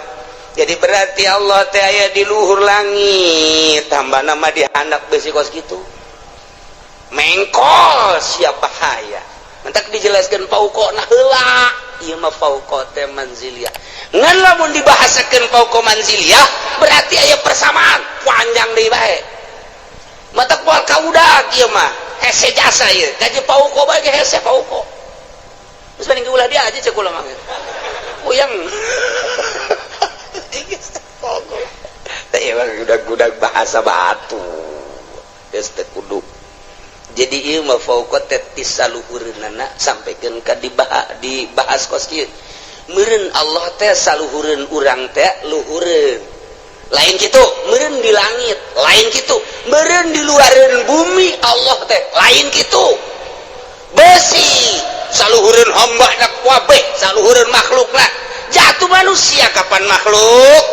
Jadi berarti Allah teh aya di luhur langit, hambana mah di handap besi kos kitu, mengkol siap bahaya. Mentak dijelaskan fauqa nah heula. Ieu mah fauqa teh manziliyah. Ngan lamun dibahasakeun fauqa manziliyah berarti aya persamaan, panjang deui bae. Matak moal kaudag ieu mah, hese jasa ieu gaji fauqa bae ge hese fauqa. Terus paling ulah dia aja cek kula mah. Puyeng. Teh emang gudag-gudag bahasa batu. Geus teu kudu. Jadi ieu mah fauqa teh ti saluhureunana sampaikeun ka dibahas kos kieu. Meureun Allah teh saluhureun urang teh luhureun. Lain kitu, meureun di langit, lain kitu. Meureun di luareun bumi Allah teh, lain kitu. Besi saluhureun hamba na kabeh, saluhureun makhlukna. Jatuh manusia kapan makhluk?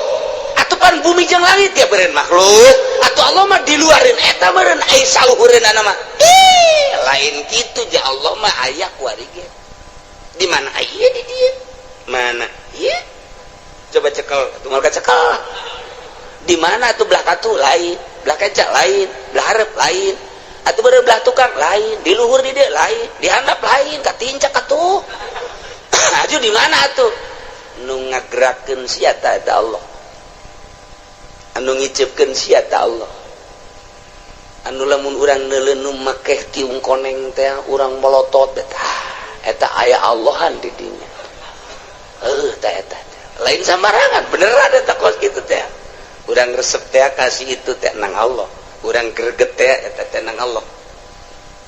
Atuh pan bumi jeung langit ya beureun makhluk. Atuh Allah mah di luareun eta meureun ai saluhureunana mah. Ih, lain kitu ja, Allah mah aya kuari ge. Di mana aya di dieu? Mana? Ieu. Coba cekel, tunggal cekel. Di mana tuh? Belah katu lain, belah keca lain, belah hareup lain. Atuh beureum belah tukang lain, di luhur di dieu lain, di handap lain, katincak atuh. Aju di mana atuh? Nu ngagerakeun sia ta eta Allah. Anu ngiceupkeun sia ta Allah. Anu lamun urang neuleun nu make tiung koneng teh urang melotot eta, eta aya Allahan di dinya. Heuh, tah eta. Lain sambarangan, beneran eta kos kitu teh. Urang resep teh kasih itu teh nang Allah. Urang greget teh eta teh nang Allah.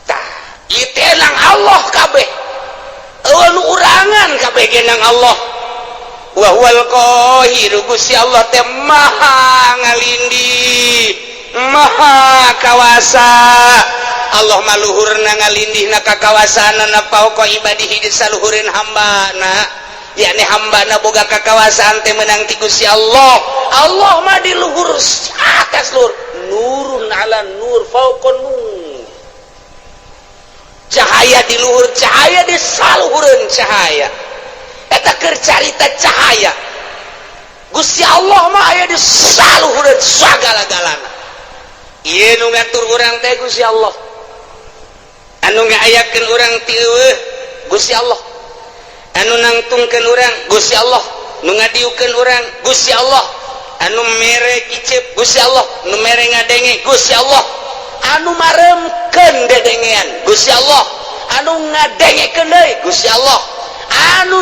Tah, ieu teh nang Allah kabeh. Eueuh nu urangan kabeh ge nang Allah. Wa huwal qahiru, Gusti Allah teh maha ngalindi. Maha kawasa. Allah mah luhurna ngalindihna ka kawasaanana fauqa ibadihi di saluhureun hambana, yakni hambana boga kakawasaan teh menang ti Gusti Allah. Allah mah di luhur atas luhur, nurun ala nur, fauqa nur, cahaya di luhur cahaya, di saluhureun cahaya. Eta keur carita cahaya. Gusti Allah mah aya di saluhureun sagala-galana. Ieu nu ngatur urang teh Gusti Allah, anu ngaayakeun urang ti eueuh Gusti Allah, anu nangtungkeun urang Gusti Allah, nu ngadiukeun urang Gusti Allah, anu mere iceup Gusti Allah, nu mere ngadenge Gusti Allah, anu maremkeun dedengean Gusti Allah, anu ngadengekeun deui Gusti Allah, anu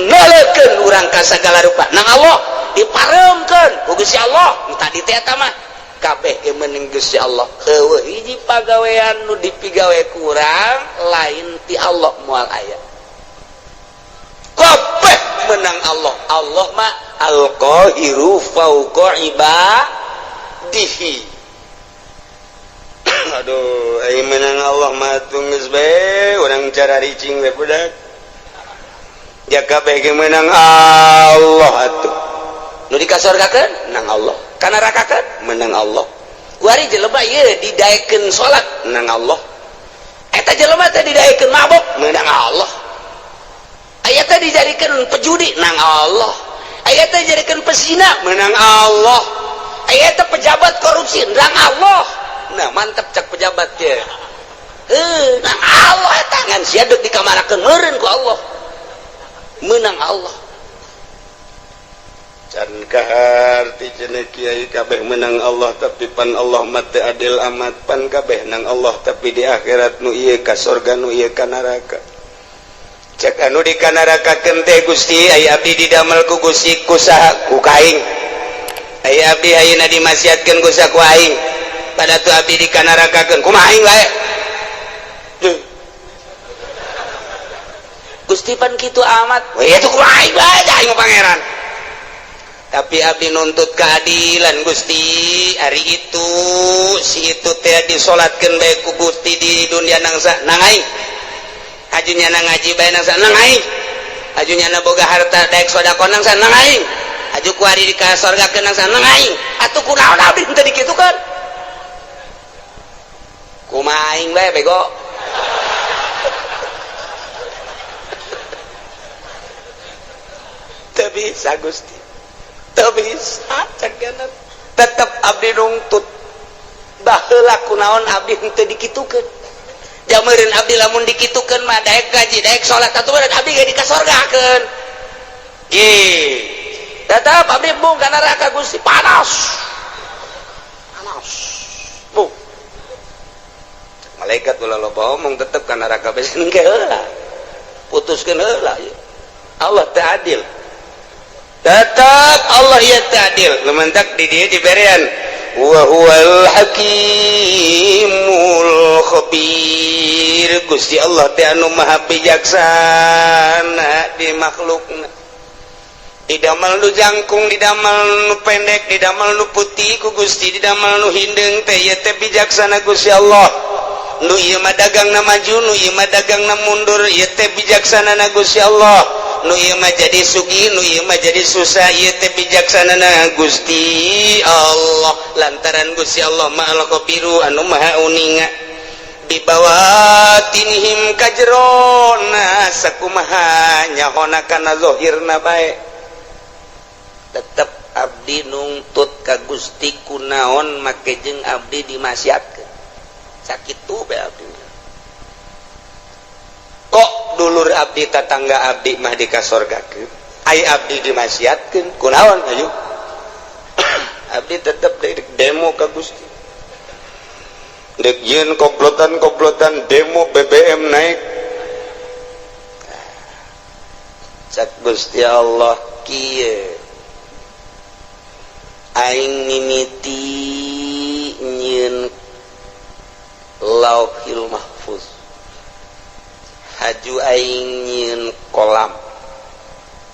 neuleukeun urang ka sagala rupa nang Allah, diparemkeun ku Gusti Allah. Nu tadi teh eta mah kabeh ge meunang Gusti Allah. Eueuh hiji pagawean nu dipigawe ku urang lain ti Allah, moal aya. Kabeh menang Allah. Allah mah al-qahiru fauqa ibadihi. Aduh, aing menang Allah mah geus bae urang cara ricing we budak. Ya kabeh ge menang Allah atuh. Nu dikasorgakeun nang Allah, kanarakakeun menang Allah. Kuari jelema ieu didaekeun salat nang Allah. Eta jelema teh didaekeun mabok menang Allah. Aya teh dijadikeun pejudi nang Allah. Aya teh dijadikeun pesina menang Allah. Aya teh pejabat korupsi nang Allah. Nah, mantep cak pejabat ge. Heuh, nang Allah eta ngan sia deuk dikamarakeun meureun ku Allah. Menang Allah. Can kaharti cenah kiai kabeh menang Allah, tapi pan Allah mah teu adil amat. Pan kabeh nang Allah, tapi di akhirat nu ieu ka sorga, nu ieu ka neraka. Cek anu di kanarakakeun teh, "Gusti, aya abdi didamel ku Gusti ku saha?" "Ku kaing." "Aya abdi ayeuna dimaksiatkeun ku saha?" "Ku aing." "Pada tu abdi dikanarakakeun kumaha aing bae?" Duh. "Gusti, pan kitu amat." "Weh, itu kumaha aing bae, aing mah pangeran." "Tapi abdi nuntut keadilan, Gusti. Hari itu si itu teh disolatkeun bae ku Gusti di dunia nang sa nang aing, haju nyana ngaji bae nang sa nang aing, haju nyana boga harta daek sedekah nang sa nang aing, haju kuari di ka sorgakeun nang sa nang aing. Atuh kunaon abdi teu dikitukeun? Kumaha aing bae, bego?" Teu bisa, Gusti, teu bisa. Cek tetep abdi nungtut. Baheula kunaon abdi henteu dikitukeun? Jameureun abdi lamun dikitukeun mah daek gaji, daek salat, atuh meureun abdi ge dikasorgakeun. Ih, tetep abdi embung ka neraka, Gusti, panas panas bu. Malaikat, "Ulah loba omong, tetep ka neraka bae." Engke heula putuskeun heula. Allah teh adil, tetap Allah ya adil. Lementak di dia diberian wa huwal hakimul khabir. Gusti Allah teh anu maha bijaksana di makhlukna, didamel nu jangkung, didamel nu pendek, didamel nu putih ku Gusti, didamel nu hindeung teh, ieu teh bijaksana Gusti Allah. Nu ieu mah dagangna maju, nu ieu mah dagangna mundur, ieu teh bijaksana na Gusti Allah. Nu ieu mah jadi sugih, nu ieu mah jadi susah, ieu teh bijaksana na Gusti Allah, lantaran Gusti Allah mah al-khabiru, anu maha uninga bibawatinihim, kajerona sakumaha nyahona kana zahirna bae. Tetep abdi nungtut ka Gusti, kunaon make jeung abdi dimaksiatkeun? Sakitu bae abdi. Kok dulur abdi, tatangga abdi mah dikasorgakeun, ai abdi dimaksiatkeun, kunaon? Ayo abdi tetep demo ka Gusti, dek yeun komplotan-komplotan demo BBM naik. Cak Gusti Allah kieu, "Aing mimiti nyieun Lauhil Mahfuz, haju aing nyieun kolam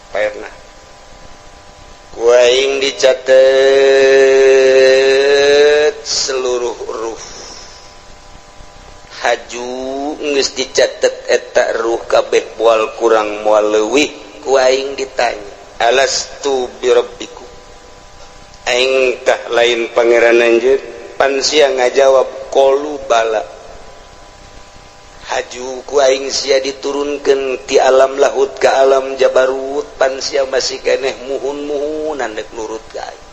pernah ku aing dicatet. Seluruh ruh haju geus dicatet eta ruh kabeh moal kurang moal leuwih ku aing ditanya alastu birabbikum aing tah lain pangeran anjeun pan sia ngajawab qalu bala haju ku aing sia diturunkeun ti alam lahut ka alam jabarut pan sia masih keneh muhun-muhunan dek nurut ka aing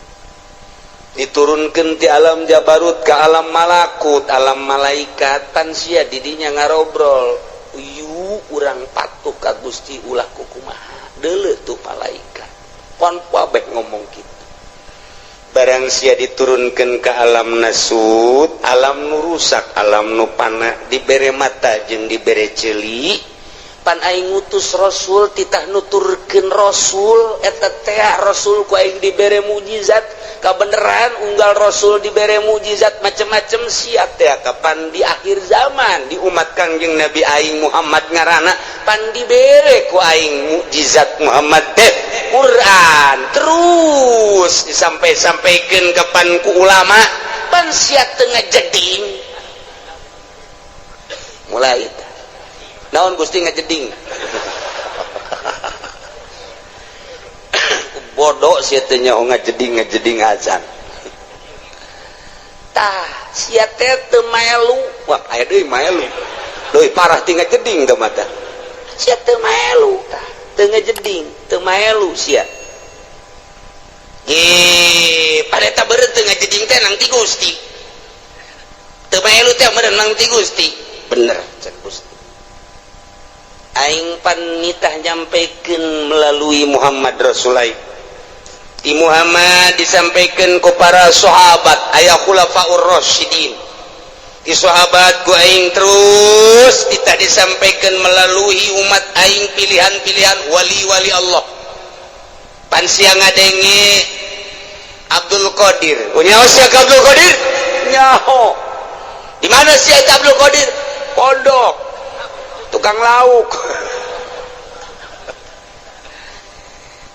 diturunkan ti alam jabarut ke alam malakut alam malaikat pan sia didinya ngarobrol uyu urang patuh ka Gusti ulah kukumaha deuleu tuh malaikat pon kabeh ngomong kitu barang sia diturunkan ke alam nasut alam nu rusak alam nu pana dibere mata jeung dibere ceuli pan aing ngutus rasul titah nuturkeun rasul eta teh rasul ku aing dibere mukjizat kabeneran unggal rasul dibere mukjizat macem-macem sia teh kapan di akhir zaman di umat Kangjeng Nabi aing Muhammad ngaranna pan dibere ku aing mukjizat Muhammad teh Quran terus disampai-sampaikeun kapan ku ulama pan sia teu ngajeding mulai naon Gusti ngajeding bodoh sia teh nyaho ngajeding ngajeding acan tah sia teh teu maelu wah aya deui maelu leuwih parah ti ngajeding teh mata sia teu maelu tah teu ngajeding teu maelu sia ge pada eta beureum teu ngajeding teh nang ti Gusti teu maelu teh meureun nang ti Gusti bener cek Gusti aing pan nitah nyampaikan melalui Muhammad Rasulai di Muhammad disampaikan ke para sahabat aya khulafaur rasyidin di sahabat ku aing terus kita disampaikan melalui umat aing pilihan-pilihan wali-wali Allah pan sia ngadenge Abdul Qadir nyaho sia ka Abdul Qadir nyaho di mana sia Abdul Qadir pondok tukang lauk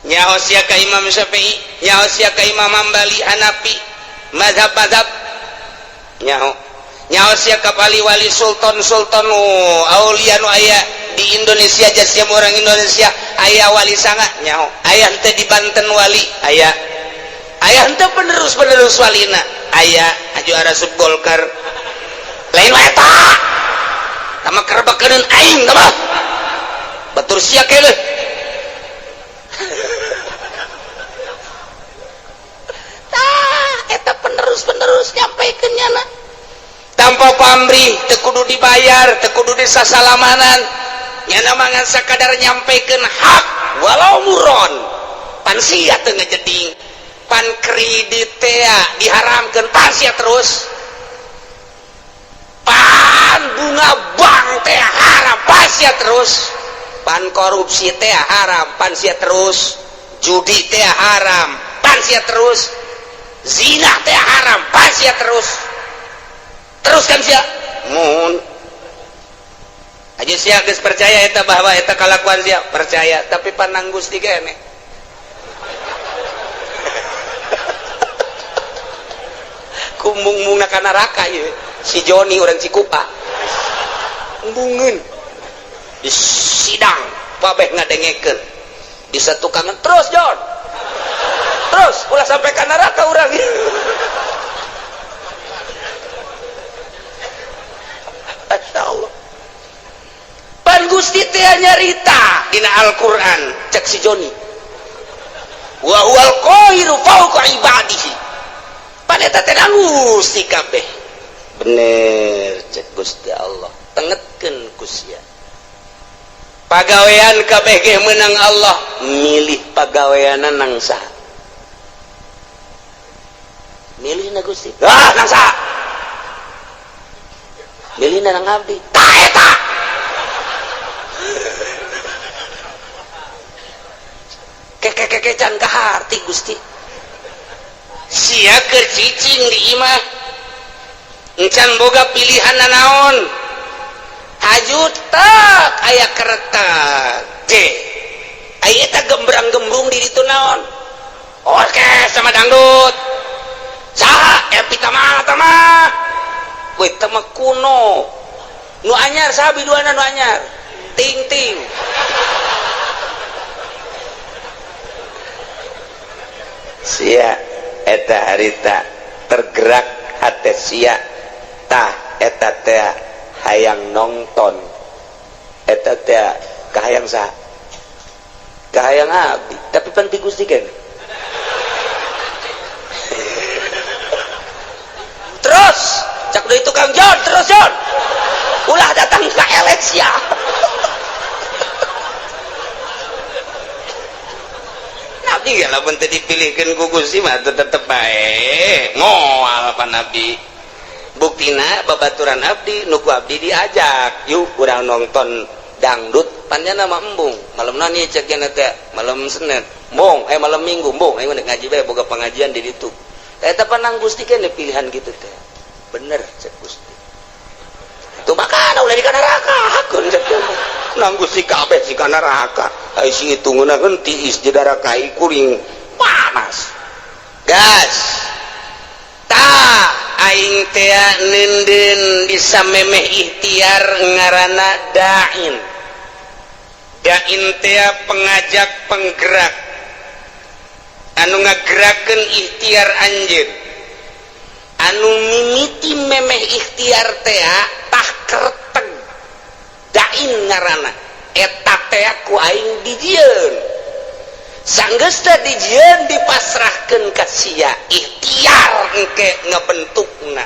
nyaho sia ka Imam Syafi'i nyaho sia ka Imam Hambali Hanafi mazhab-mazhab nyaho nyaho sia ka wali-wali sultan-sultan aulia nu aya di Indonesia sia orang Indonesia aya wali sanga nyaho aya henteu di Banten wali aya aya henteu penerus-penerus walina aya aju arasup Golkar lain wae eta sama kerbakeun aing tah batur sia keneh tah eta penerus-penerus nyampaikeun nyana tanpa pamrih teu kudu dibayar teu kudu disasalamanan nyana mangan sakadar nyampaikeun hak walau muron pan sia teu ngajeding pan kredit teh diharamkeun pan sia terus pan bunga bank teh haram pan sia terus pan korupsi teh haram pan sia terus judi teh haram pan sia terus zina teh haram pan sia terus terus kan sia mun aja sia geus percaya eta bahwa eta kalakuan sia percaya tapi panang Gusti keneh kumung-mungna ka neraka ieu si Joni orang Cikupa embungeun di sidang babeh ngadengekeun di satukangan terus John terus ulah sampai ka neraka urang. Masya Allah pan Gusti teh nyarita dina Al-Qur'an cek si Joni wa huwal qahiru fawqa ibadihi pan eta teh Gusti kabeh bener cek Gusti Allah tengetkeun ku sia pagawean kabeh ge meunang Allah milih pagaweanna nang saha milihna Gusti ah nang saha milihna nang abdi tah eta keke-keke can kaharti Gusti sia keur cicing di imah encan boga pilihan nanaon haju tak aya kereta C aya eta gembrang-gembrung di ditu naon orkes sama dangdut Saha Epi mah tah mah? Weh, teh mah kuno. Nu anyar saha biduanna nu anyar? Ting ting. Sia eta harita tergerak hate sia tah eta teh hayang nonton eta teh kahayang saha? Kahayang abdi, tapi pan ti Gusti kan. Terus cak deui tukang John, terus John ulah datang ka Alexia. Nabi ya lamun teu dipilihkeun ku Gusti mah tetep bae moal pan abdi. Buktina babaturan abdi nu ku abdi diajak yuk urang nonton dangdut panjana mah embung malam nani cek nya teh malam Senin embung malam Minggu embung aing ngaji bae boga pengajian di ditu. Eta panang Gusti kene pilihan gitu teh bener cek Gusti itu makana ulah di kana neraka hakun cek nang Gusti kabeh si kana neraka ai si itu ngeunaheun tiis di darah kai kuring panas gas tah aing teh neundeun bisa memeh ikhtiar ngaranna da'in. Da'in teh pengajak penggerak anu ngagerakeun ikhtiar anjeun anu mimiti memeh ikhtiar teh tah kerteg da'in ngaranna eta teh ku aing dijieun sanggeus teh dijieun dipasrahkeun ka sia ikhtiar engke ngebentukna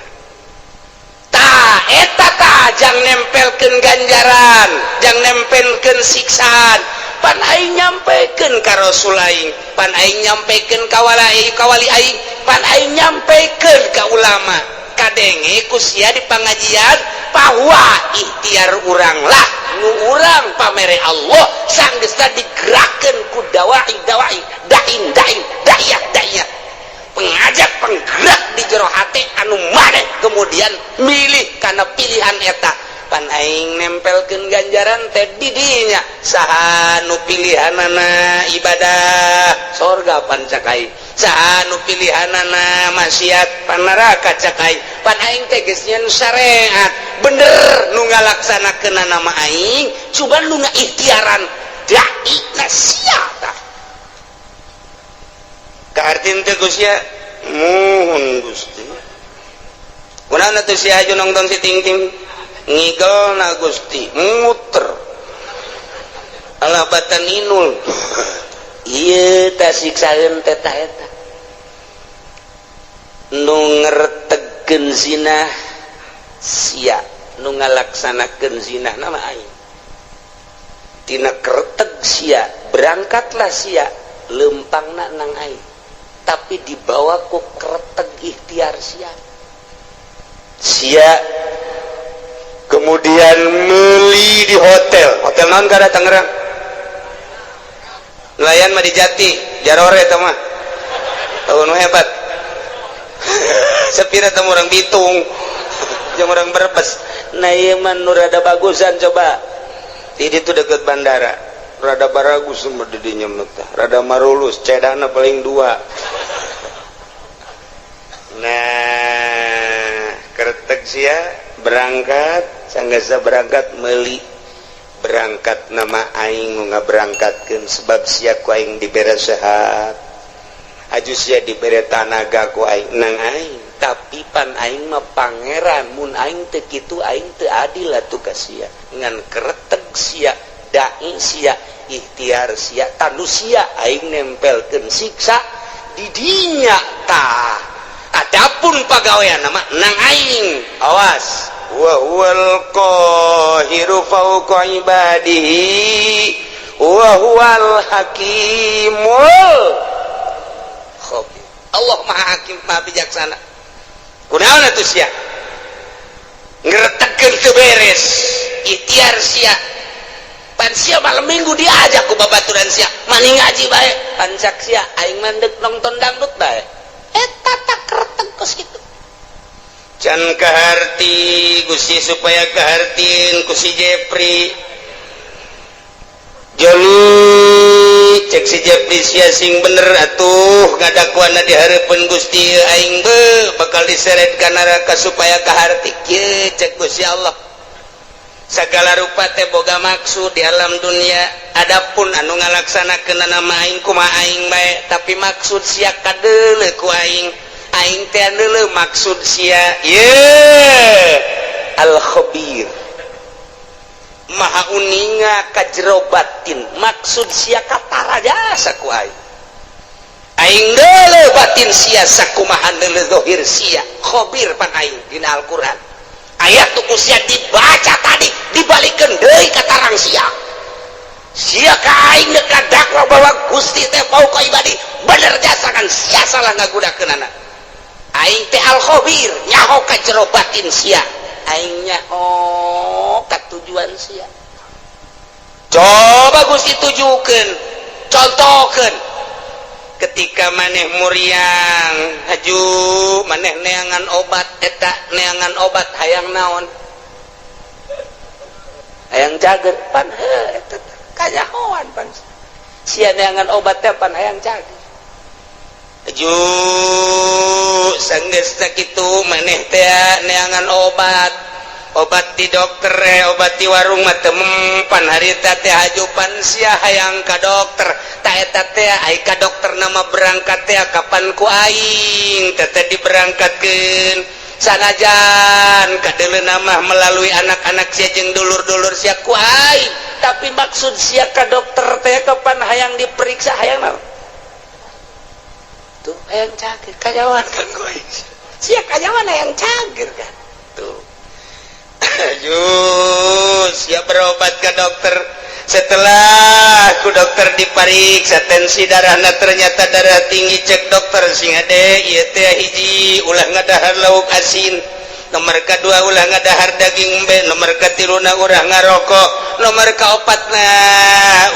tah eta tah jang nempelkeun ganjaran jang nempelkeun siksaan pan aing nyampekeun ka rasul aing pan aing nyampekeun ka wali aing pan aing nyampekeun ka ulama kadenge ku sia di pangajian bahwa ikhtiar urang lah nu urang pamere Allah sanggeusna digerakkeun ku dawai dawai dain dain da'iyah da'iyah pengajak penggerak di jero hate anu maneh kemudian milih karena pilihan eta pan aing nempelkeun ganjaran teh di dinya saha nu pilihanana ibadah sorga pan cak aing saha nu pilihanana maksiat pan neraka cak aing pan aing teh geus nyeun syariat bener nu ngalaksanakeunana mah aing cuman nu ngaikhtiaran dai na sia tah kahartin teh Gusti muhun Gusti kunaon atuh sia aju nongton si ting-ting ngigel na Gusti muter alah batan inul ieu tah siksaeun teh tah eta nu ngertegkeun zina sia nu ngalaksanakeun zina nama aing tina kerteg sia berangkatlah sia lempangna nang aing tapi dibawa ku kerteg ikhtiar sia sia kemudian meli di hotel hotel naon kada Tangerang nelayan mah di Jati jarore eta mah tahu nu hebat sepira teh orang Bitung jeung orang Brebes nah ieu mah nu rada bagusan coba di ditu deket bandara rada baragus mah di dinya mah teh rada marulus cedana paling dua nah kertek sia berangkat sanggasa berangkat meli berangkat nama aing nu ngaberangkatkeun sebab sia ku aing dibere sehat aju sia dibere tanaga ku aing nang aing tapi pan aing mah pangeran mun aing teu kitu aing teu adil atuh ka sia ngan kereteg sia dai sia ikhtiar sia tanu sia aing nempelkeun siksa di dinya tah adapun pagawean nama nang aing awas wa huwal qahiru fawqa ibadihi wa huwal hakimul khabir. Allah Maha Hakim Maha Bijaksana. Kunaon atuh sia ngretegkeun teu beres ikhtiar sia pan sia malam minggu diajak ku babaturan sia mani ngaji bae pan cak sia aing mah deuk nonton dangdut bae eta tak kreteg kos kitu can kaharti Gusti supaya kahartin ku si Jepri Joni Cek si Jepri, "Sia sing bener atuh ngadakuana di hareupeun Gusti, aing be bakal diseret ka neraka supaya kaharti kieu." Cek Gusti Allah, "Segala rupa teh boga maksud di alam dunia. Adapun anu ngalaksanakeun nama aing kumaha aing bae, tapi maksud sia kadeuleu ku aing. Aing teh deuleu maksud sia." Ye Al Khabir, Maha uninga ka jero batin. Maksud sia katara jasa ku aing. Aing deuleu batin sia sakumaha deuleu zahir sia. Khabir pan aing. Dina Al-Qur'an ayat tuh sia dibaca tadi, dibalikeun deui ka tarang sia. Sia ka aing deuk dakwa bahwa Gusti teh fauqa ibadi, bener jasa kan sia salah ngagunakeunana. Aing teh Al Khabir, nyaho ka jero batin sia, aing nyaho ka tujuan sia. Coba Gusti tujukeun, contohkeun ketika maneh muriang, haju maneh neangan obat. Eta neangan obat hayang naon? Hayang cager. Pan heuh, eta kanyahoan pan sia neangan obat teh pan hayang cager. Haju sanggeus sakitu maneh teh neangan obat, obat di dokter, obat di warung mah teu mempan harita teh. Haju pan sia hayang ka dokter. Ta eta teh ai ka dokter nama berangkat teh kapan ku aing teh diberangkatkeun, sanajan kadeuleu nama melalui anak-anak sia jeung dulur-dulur sia ku aing. Tapi maksud sia ka dokter teh kapan hayang diperiksa, hayang naon tuh? Hayang cager. Kanyahoan kan ku aing sia kanyahoan hayang cager kan tuh. Ayo siap berobat ke dokter. Setelah ku dokter diperiksa tensi darahna, ternyata darah tinggi. Cek dokter, "Sing hade ieu teh, hiji, ulah ngadahar lauk asin, nomor kedua ulah ngadahar daging embe, nomor katiluna ulah ngarokok, nomor kaopatna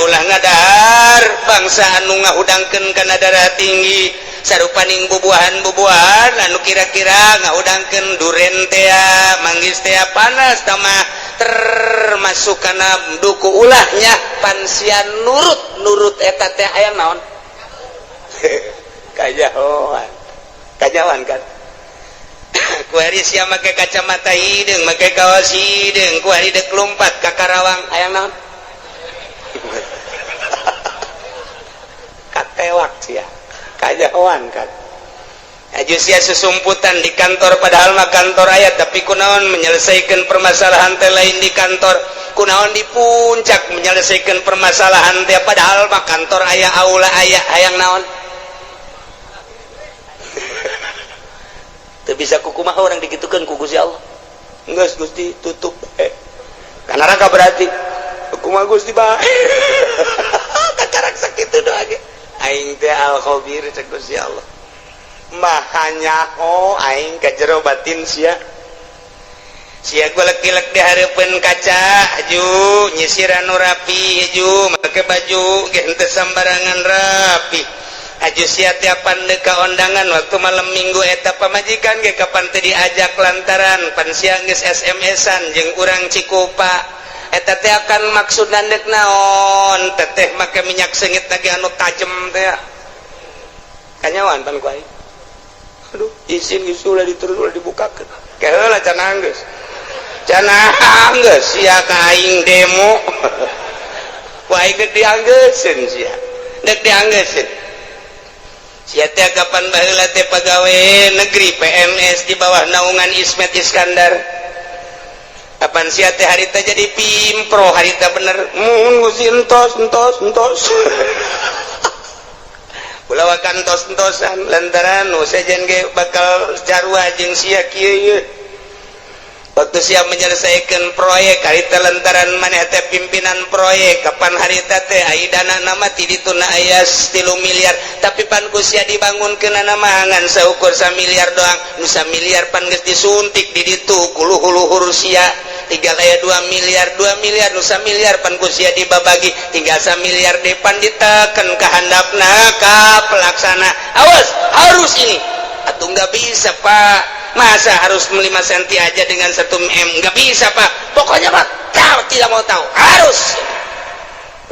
ulah ngadahar bangsa anu ngahudangkeun kana darah tinggi, sarupaning bubuahan-bubuahan anu kira-kira ngahudangkeun, duren tea, manggis tea, panas tamah termasuk kana duku ulahnya." Pan sia nurut nurut eta teh aya naon? Kanyahoan, kanyahoan kan kuari sia make kacamata hideung, make kaos hideung, kuari dek lompat ka Karawang, hayang naon? Katewak sia. Kanyahoan kan. Aju sia susumputan di kantor, padahal mah kantor aya, tapi kunaon menyelesaikan permasalahan teh lain di kantor? Kunaon di puncak menyelesaikan permasalahan teh, padahal mah kantor aya, aula aya? Hayang naon? Teu bisa kukumaha orang dikitukeun ku Gusti Allah. Geus Gusti tutup ka neraka berarti. Kumaha Gusti bae, kakarak sakitu doa ge. Aing teh Al Khabir, cek Gusti Allah, maha nyaho aing ka jero batin sia. Sia golek-gilek di hareupeun kaca, aju nyisiran nu rapi, aju make baju ge henteu sambarangan rapi. Aju sia tiapan deuk ka ondangan waktu malam Minggu, eta pamajikan ge kapan teu diajak lantaran pan sia geus SMS-an jeung urang Cikupa. Eta teh akan maksud dek naon? Teteh make minyak seungit lagi anu tajem teh. Kanyahoan pan ku aing. Aduh, isin geus, ulah diterus, ulah dibukakeun. Keheula cenah, geus cenah, geus sia ka aing demo ku aing. Dek dianggeuseun sia, dek dianggeuseun sia teh. Kapan baheula teh pagawe negeri PNS di bawah naungan Ismet Iskandar. Kapan sia teh harita jadi pimpro harita bener mun Gusti entos entos entos. Ulah wakan entos entosan lantaran nu sejen ge bakal carua jeung sia kieu ieu. Waktu sia menyelesaikan proyek harita lantaran maneh teh pimpinan proyek, kapan harita teh ai dana nama ti dituna aya 3 miliar, tapi pan ku sia dibangunkeun nama ngan saukur miliar doang. Nu miliar pan geus disuntik di ditu ku luhur-luhur sia, tinggal aya 2 miliar. 2 miliar nu miliar pan ku sia dibabagi, tinggal miliar depan diteken ke handapna ka pelaksana, "Awas, harus ini." "Atau nggak bisa, Pak, masa harus 5 cm aja dengan 1 m? Nggak bisa, Pak." "Pokoknya, Pak, tahu tidak mau tahu, harus."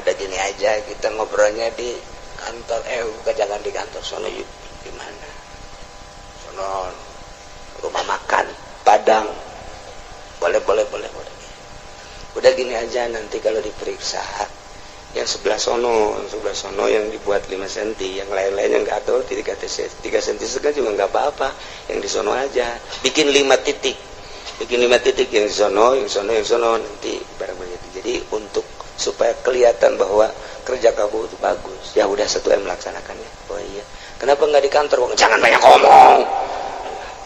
Udah gini aja, kita ngobrolnya di Kantor, eh, bukan, jangan di kantor sono. Yuk, di mana sono? Rumah makan Padang. Boleh, boleh, boleh, boleh. Udah, gini aja, nanti kalau diperiksa yang sebelah sono, sebelah sono yang dibuat 5 cm, yang lain-lain yang nggak tahu 3 3 cm setengah juga nggak apa-apa. Yang di sono aja bikin 5 titik, bikin 5 titik, yang di sono, yang sono, yang sono, nanti barang begitu. Jadi untuk supaya kelihatan bahwa kerja kamu itu bagus. Ya udah, 1 M melaksanakannya. Oh iya, kenapa nggak di kantor? Jangan banyak ngomong,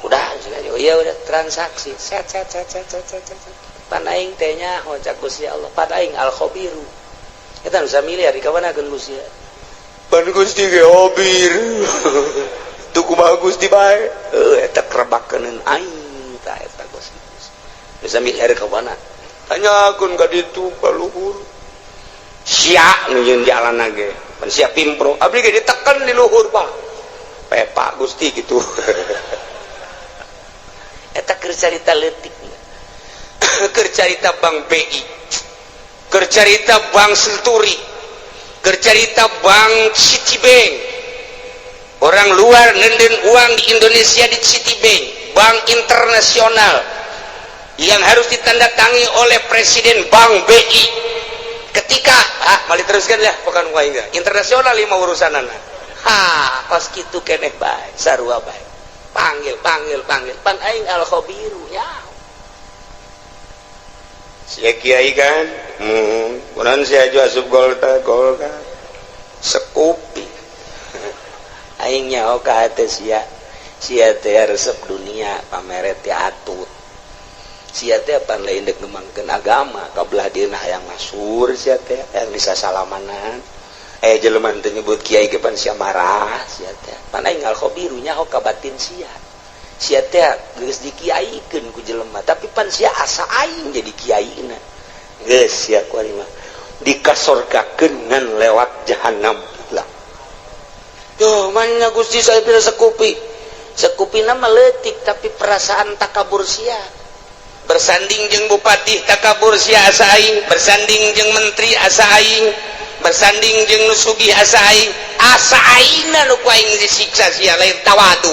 udah. Oh iya, udah, transaksi, set set set set set set set. Pan aing teh nyaho, cak Gusti Allah, pan aing al khabiru. Eta nu miliar di kawana Gusti? Pan Gusti ge khabir tuh, kumaha Gusti bae? Heuh, eta kerebakeun aing tah eta. Gusti bisa miliar ka mana? Tanyakeun ka ditu ka luhur. Sia nu jeung jalan ge pan sia pimpro, abdi ge ditekan di luhur, Pak. Pepa Gusti gitu. Eta keur carita leutik, keur carita Bank BI, keur carita Bank Century, keur carita Bank Citibank. Orang luar nenden uang di Indonesia di Citibank, bank internasional yang harus ditandatangi oleh Presiden Bank BI ketika, ah, mali teruskan ya, bukan enggak internasional lima urusan anak. Ha, kos kitu keneh bae, sarua bae. Panggil, panggil, panggil, pan aing al khabiru ya. Sia kiai kan, kunaon sia aju asup Golkar? Golkar sekupi. Aing nyaho ka hate sia, sia teh resep dunia, pameret teh atut. Sia teh pan lain dek ngembangkeun agama, kabelah dieuna hayang masyhur. Sia teh hayang bisa salamanan, eh, jelema teu nyebut kiai ge pan sia marah. Sia teh pan aing al khabiru, nyaho ka batin sia. Sia teh geus dikiaikeun ku jelema, tapi pan sia asa aing jadi kiaina. Geus sia kuari mah dikasorgakeun ngan lewat jahanam lah. Yo mana Gusti, saya tidak sekupi. Sekupi nama leutik, tapi perasaan takabur sia. Bersanding jeung bupati takabur sia asa aing, bersanding jeung menteri asa aing, bersanding jeung nu sugih asa aing, asa aingna nu ku aing disiksa. Sia lain tawadu,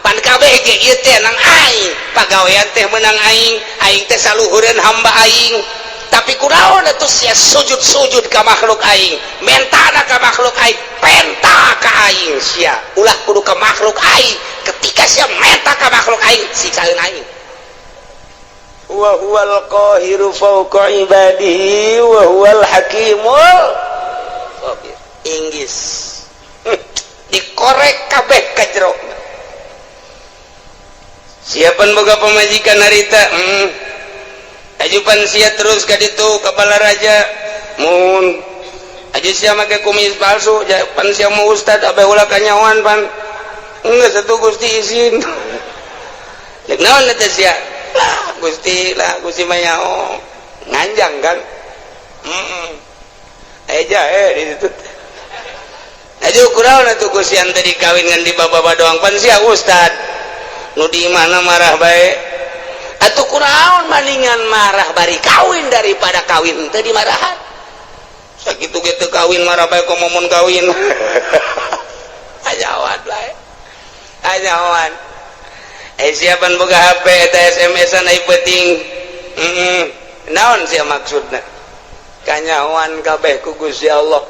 pan kabeh ge ieu teh nang aing, pagawean teh menang aing, aing teh saluhureun hamba aing. Tapi kunaon atuh sia sujud-sujud ka makhluk aing, mentana ka makhluk aing, penta ka aing? Sia ulah kudu ka makhluk aing. Ketika sia menta ka makhluk aing, siksaeun aing. Wa huwal qahiru fawqa ibadihi wa huwal hakimul khabir. Inggis dikorek kabeh ka jero. Siapan boga pamajikan harita? Ajupan sia terus ka ditu ka Balaraja mun aju sia make kumis palsu. Pan sia mau ustad, abe ulah kanyawan. Pan enggak satu Gusti izin. Lek naon eta sia? Lah Gusti, lah Gusti mah nyaho nganjang kan. Eja, eh, di situ aju kunaon atuh Gusti ante dikawin ngan di baba doang? Pan sia ustad nu di mana marah bae atuh. Kunaon, maningan marah bari kawin daripada kawin teu dimarahan. Sakitu ge teu kawin marah bae, komo mun kawin. Ajawan bae, ajawan. Eh, siapan boga HP eta SMS-an ai penting. Naon sia maksudna? Kanyahoan kabeh ku Gusti Allah.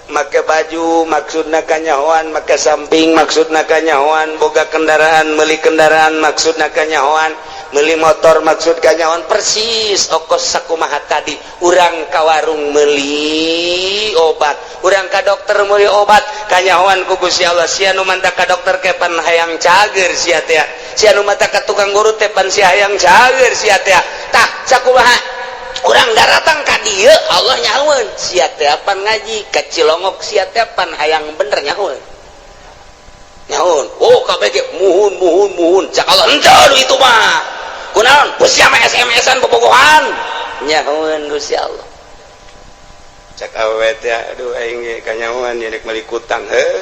Make baju maksudna kanyahoan, make samping maksudna kanyahoan, boga kendaraan, meuli kendaraan maksudna kanyahoan, meuli motor maksud kanyahoan. Persis okos sakumaha tadi, urang ka warung meuli obat, urang ka dokter meuli obat, kanyahoan ku Gusti Allah. Sia nu manta ka dokter ke pan hayang cager sia teh, sia nu manta ka tukang urut teh pan sia hayang cager sia teh. Tah, sakumaha urang daratang ka dieu, Allah nyahoeun sia teh pan ngaji ka Cilongok, sia teh pan hayang bener, nyahoeun, nyahoeun. Oh, kabeh ge muhun, muhun, muhun. Cak Allah, henteu itu mah. Kunaon sia mah SMS-an bobogohan? Nyahoeun Gusti Allah. Cak awewe teh, aduh, aing ge kanyahoan nya rek meuli kutang heuh,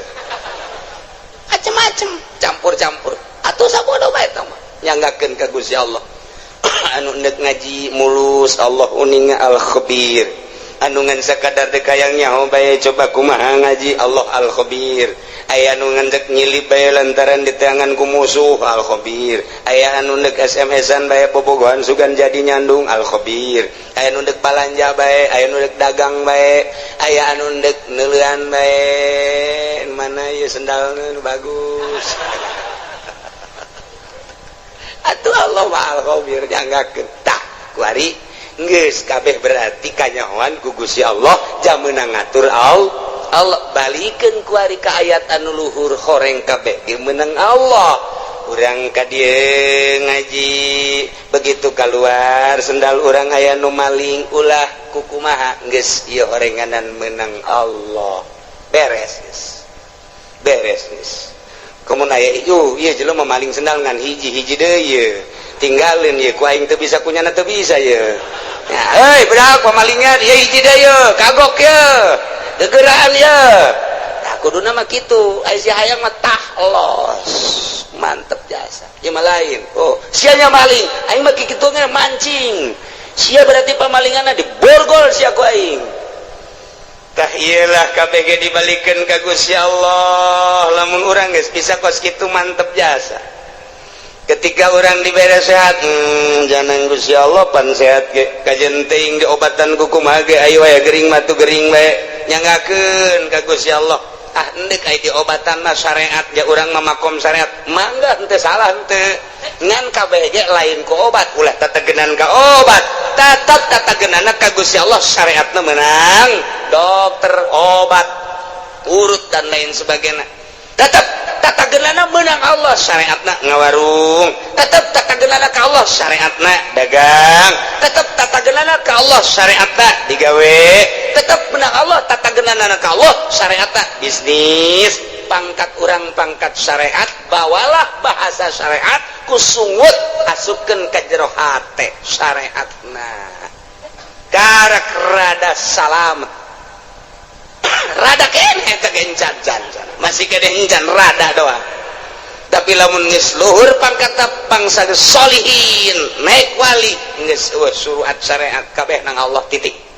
macem-macem, campur-campur atuh. Sabodo bae eta mah, nyanggakeun ka Gusti Allah. Anu nek ngaji mulus, Allah uninga al khabir. Anu ngan sakadar dek hayang nyaho bae, coba kumaha ngaji, Allah Al Khabir. Aya anu ngan dek nyilip bae lantaran diteangan ku musuh, Al Khabir. Aya anu dek SMS-an bae, bobogohan sugan jadi nyandung, Al Khabir. Aya anu dek balanja bae, aya anu dek dagang bae, aya anu dek neuleuan bae, mana ieu sendalna nu bagus. Atuh Allah mah Al Khabir, nyanggakeun. Tah, kuari geus kabeh berarti kanyahoan ku Gusti Allah, jam meunang ngatur Allah. Allah balikeun kuari ka ayat anu luhur, horeng kabeh ge meunang Allah. Urang ka dieu ngaji, begitu keluar sendal urang aya nu maling, ulah kukumaha, geus ieu horenganan meunang Allah, beres geus, beres geus. Komo aya ieu ieu jelema maling sendal ngan hiji, hiji deui ieu tinggalin ieu ku aing teu bisa, kunyana teu bisa ieu. Ya, hei budak pamalingan ieu, hiji deui ieu, kagok ieu, gegeraan ieu. Tah, kuduna mah kitu. Aya si hayang mah tah los mantep jasa ieu mah lain. Oh, sia nya maling, aing mah kitu mancing sia, berarti pamalinganna diborgol sia ku aing. Tah, iyalah, KBG dibalikan ka Gusti Allah. Lamun urang geus bisa kos kitu, mantep jasa. Ketika orang dibere sehat, jangan Gusti Allah pan sehat ge kajen teuing diobatan ku kumaha ge, ayo aya gering mah tuh gering bae, nyanggakeun ka Gusti Allah. Ah, endek aya diobatan mah syariat ya, urang mah makom syariat, mangga, henteu salah henteu. Ngan kabeh ge lain ku obat, ulah tetegenan ka obat, tetep tatagenana ka Gusti Allah. Syariatna menang dokter, obat urut dan lain sebagainya, tetap tatagenana menang Allah. Syariatna ngawarung, tetap tatagenana ka Allah. Syariatna dagang, tetap tatagenana ka Allah. Syariatna digawe, tetap menang Allah. Tatagenana ka Allah syariatna bisnis. Pangkat urang pangkat syariat, bawalah bahasa syariat, kusungut asupkeun ka jero hate syariatna, karak rada salamet, rada kene eta gencan can, masih kene encan, rada doang. Tapi lamun geus luhur pangkat, bangsa solihin, naik wali, geus eueuh suruhat syariat, kabeh nang Allah, titik.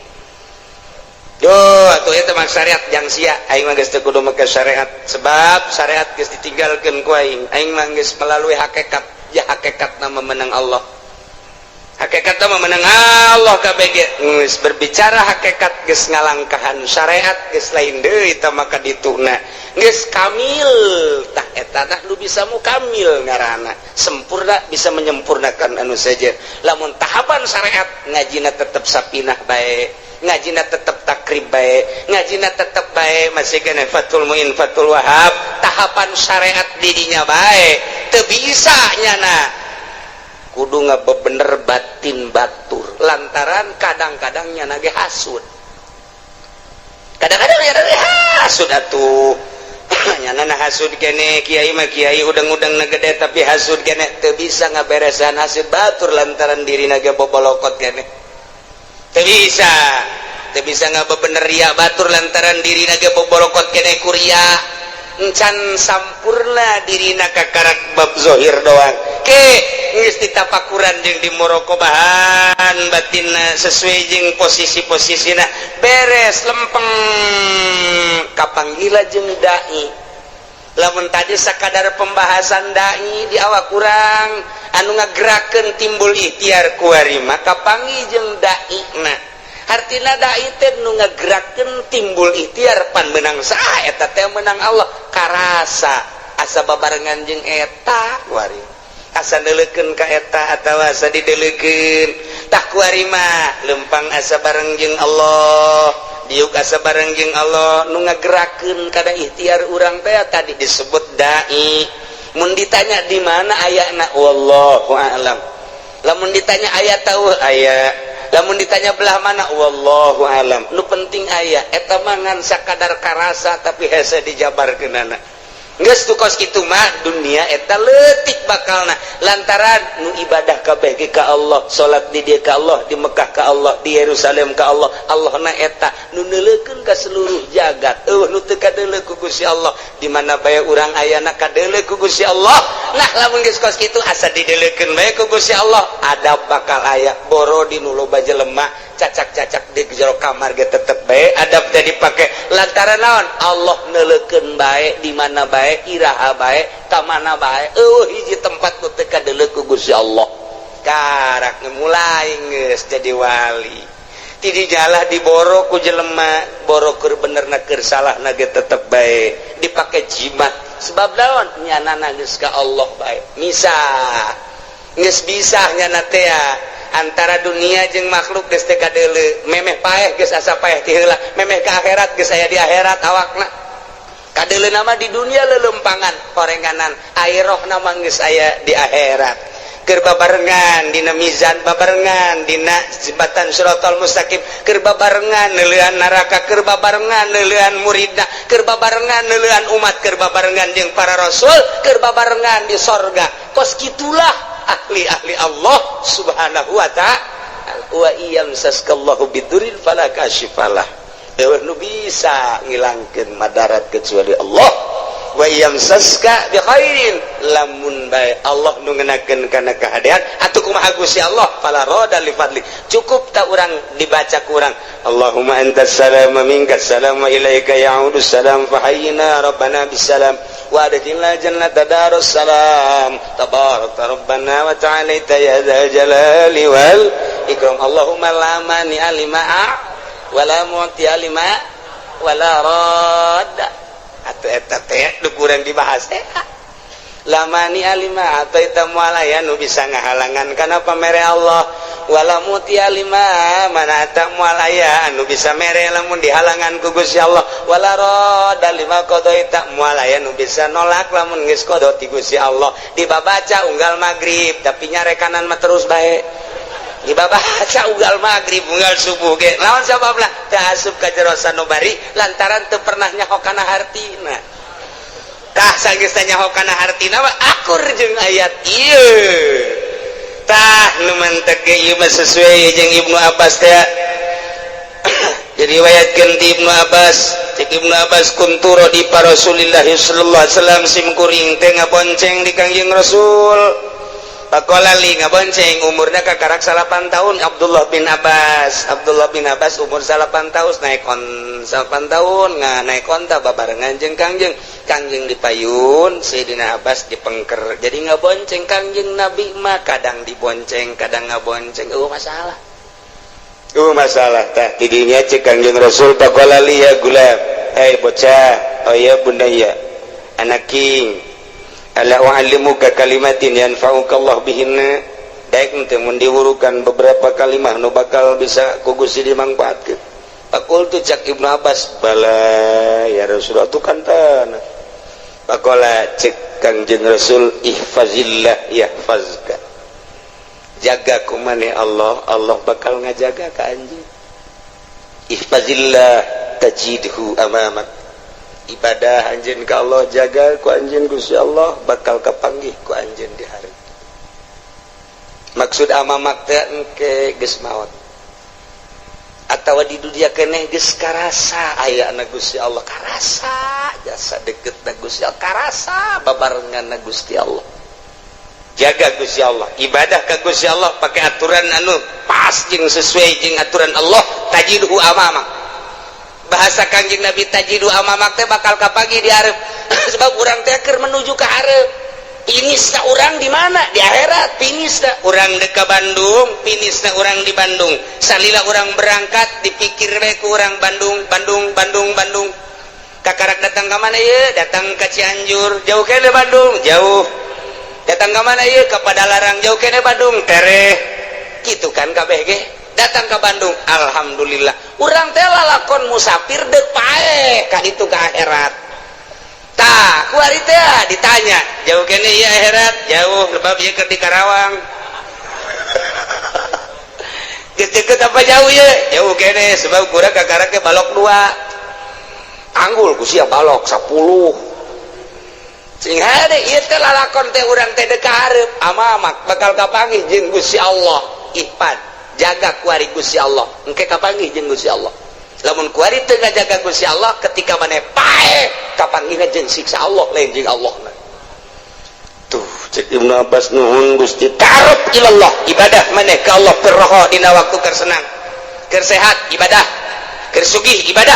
Yo, atuh eta mah syariat jang sia. Aing mah geus teu kudu make syariat, sebab syariat geus ditinggalkeun ku aing. Aing mah geus melalui hakikat ya, hakikat nama menang Allah, hakikat nama menang Allah. KBG geus berbicara hakikat, geus ngalangkahan syariat, geus lain deui tah, maka dituna geus kamil. Tah, eta tah lu bisa mukamil ngaranna, sempurna, bisa menyempurnakan anu saja. Lamun tahapan syariat, ngajina tetep sapinah bae, ngajina tetep takrib bae, ngajina tetep bae, masih kena Fathul Muin, Fathul Wahab, tahapan syariat didinya bae, teu bisa nyana kudu ngabebener batin batur, lantaran kadang-kadang nyana ge hasud, kadang-kadang nyana ge hasud. Atuh nyana na hasud kene, kiai mah kiai udang-udang na gede, tapi hasud kene, teu bisa ngaberesan hasud batur lantaran diri ge bobolokot kene. Teu bisa, teu bisa ngabebener ria batur lantaran diri ge bobolokot kene ku ria, encan sampurna dirina, kakarak bab zohir doang. Ke geus ditapakuran jeung di muraqabahan batinna sesuai jeung posisi-posisina, beres, lempeng, kapanggila jeung dai. Lamun tadi sakadar pembahasan dai di awak kurang anu ngagerakeun timbul ikhtiar, kuari maka panggih jeung dai na. Hartina dai teh nu ngagerakeun timbul ikhtiar. Pan menang saha eta teh? Menang Allah. Karasa asa babarengan jeung eta kuari, asa neuleukeun ka eta atawa asa dideulekeun. Tah, kuari mah lempang asa bareng jeung Allah, diuk asa bareng jeung Allah. Nu ngagerakeun kada ikhtiar urang teh tadi disebut dai. Mun ditanya di mana ayana, wallahu a'lam. Lamun ditanya aya tahu aya, lamun ditanya belah mana, wallahu alam. Nu penting aya. Eta mah ngan sakadar karasa, tapi hese dijabarkeunana. Geus tu kos kitu mah dunia eta leutik bakalna, lantaran nu ibadah kabeh ge ka Allah, salat di dieu ka Allah, di Mekah ka Allah, di Yerusalem ka Allah. Allah na eta nu neuleukeun ka seluruh jagat, eueuh nu teu kadeuleu ku Gusti Allah. Di mana bae urang ayana kadeuleu ku Gusti Allah. Nah, lamun geus kos kitu, asa dideuleukeun bae ku Gusti Allah, adab bakal aya. Boro di nu loba jelema cacak-cacak. Di jero kamar ge tetep bae adab teh dipake. Lantaran naon? Allah neuleukeun bae di mana bae, iraha bae, ka mana bae. Euweuh hiji tempat nu teu kadeuleu ku Gusti Allah. Karak mulai geus jadi wali. Ti dijalah diboro ku jelema, boro keur benerna keur salahna ge tetep bae dipake jimat. Sebab naon? Nyanana geus ka Allah bae. Misah geus bisa nyana teh antara dunia jeung makhluk geus teu kadeuleu. Memeh paeh geus asa paeh ti heula, memeh ka akhirat geus aya di akhirat awakna. Kadeuleu nama di dunia lelempangan horenganan, ai rohna mah geus aya di akhirat. Keur babarengan dina mizan, babarengan dina jembatan Siratal Mustaqim, keur babarengan neuleuan neraka, keur babarengan neuleuan muridna, keur babarengan neuleuan umat, keur babarengan jeung para rasul, keur babarengan di sorga. Kos kitulah ahli-ahli Allah Subhanahu wa ta'ala. Wa iyamsaskallahu bidurrin fala kashifalah, euweuh nu bisa ngilangkeun madarat kecuali Allah. Wa yamsaska bi khairin, lamun bae Allah nu ngenakeun kana kahadean atuh kumaha Gusti Allah, fala radda li fadli. Cukup tak urang dibaca ku urang, Allahumma antas salam, minkas salam, wa ilaika ya'udu salam, fahayyina rabbana bisalam wa adkhilna jannata darus salam, tabarakta rabbana wa ta'alaita ya dzal jalali wal ikram. Allahumma la mani'a lima wala mu'tiya lima wala radda. Atau eta teh nu kurang dibahas teh, la mani'a lima a'thaita, moal aya nu bisa ngahalangan kana pamere Allah, wala mu'tiya lima mana'ta, moal aya anu bisa mere lamun dihalangan ku Gusti Allah, wala radda lima qadaita, moal aya nu bisa nolak lamun geus qada ti Gusti Allah. Dibabaca unggal magrib, tapi nyarekanan mah terus bae. Dibabaca unggal magrib, unggal subuh ge. Lawan sababna? Teu asup ka jero sanubari lantaran teu pernah nyaho kana hartina. Tah, sanggeus nyaho kana hartina mah akur jeung ayat ieu. Tah, nu mantek ge ieu mah sesuai jeung Ibnu Abbas teh. Diriwayatkeun ti Ibnu Abbas, cek Ibnu Abbas, kuntu radifa Rasulillah sallallahu alaihi wasallam, sim kuring teh ngabonceng di Kangjeng Rasul. Faqala li, ngabonceng umurnya kakarak 9 tahun Abdullah bin Abbas. Abdullah bin Abbas umur 9 tahun naik on 9 tahun nggak naik onta babarengan jeung Kangjeng. Kangjeng dipayun, Sayyidina Abbas dipengker, jadi ngabonceng Kangjeng Nabi mah kadang dibonceng, kadang ngabonceng. Oh, masalah, oh masalah. Tah, tidinya cek Kangjeng Rasul, faqala li, ya gulam, hei bocah, oh ya bunayya, anak king, ala u'allimuka kalimatin yanfa'uka Allah bihinna, daek teu mun diwurukan beberapa kalimah nu bakal bisa ku Gusti dimangfaatkeun? Faqultu, cak Ibnu Abbas, bala ya Rasulullah, tu kan tanah. Faqala, cek Kangjeng Rasul, ihfazillah yahfazka, jaga ku maneh Allah, Allah bakal ngajaga ka anjeun. Ihfazillah tajidhu amamak, ibadah anjeun ka Allah, jaga ku anjeun Gusti Allah, bakal kapanggih ku anjeun di hari. Maksud amamak teh engke geus maot atawa di dunia keneh geus karasa aya na Gusti Allah, karasa jasa deket na Gusti Allah, karasa babarengan na Gusti Allah. Jaga Gusti Allah, ibadah ka Gusti Allah pakai aturan anu pas jeung sesuai jeung aturan Allah, tajidhu amamak. Bahasa Kangjeng Nabi, tajidhu amamak teh bakal kapanggih di hareup, sebab urang teh keur menuju ke hareup. Finishna urang di mana? Di akhirat finishna. Urang dek ka Bandung, finishna urang di Bandung. Salila urang berangkat dipikir we ku urang Bandung, Bandung, Bandung, Bandung. Kakarak datang ke mana ya? Datang ke Cianjur, jauh kene Bandung? Jauh. Datang ke mana ya? Ke Padalarang, jauh kene Bandung? Tereh. Gitu kan KBG datang ke Bandung, alhamdulillah. Urang teh lalakon musafir dek paeh ka itu, ke akhirat. Tah, kuari teh ditanya, jauh kene iya akhirat? Jauh, sebab ieu keur di Karawang. Geus deket apa jauh ya? Jauh kene, sebab kurang kakara ke balok dua anggul ku sia balok 10. Sing hade ieu teh lalakon teh urang teh dek ka hareup, amamak, bakal kapanggih jeung Gusti Allah. Ihfad, jaga kuari Gusti Allah, engke kapanggih jeung Gusti Allah. Lamun kuari teu ngajaga Gusti Allah, ketika maneh paeh kapanggihna jeung siksa Allah, lain jeung Allah. Tuh, cek Ibnu Abbas, nuhun Gusti. Ta'aruf ilallah, ibadah maneh ka Allah, firroha, dina waktu keur senang. Keur sehat ibadah, keur sugih ibadah.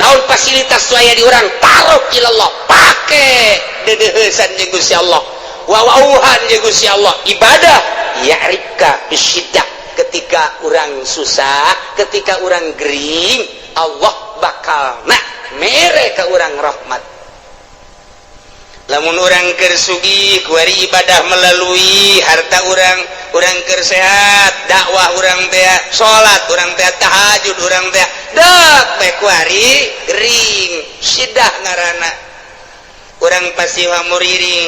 Naon fasilitas aya di urang, taruh ilallah, pake dedeheusan jeung Gusti Allah, wawauhan jeung Gusti Allah, ibadah. Ya'rifka bisyiddah, ketika orang susah, ketika orang gering, Allah bakal nak mere ke orang rahmat. Lamun orang keur sugih kuari ibadah melalui harta orang, orang keur sehat dakwah orang teh, salat orang teh, tahajud orang teh, dek bae kuari gering, sidah ngaranna. Urang pasti hamuriring,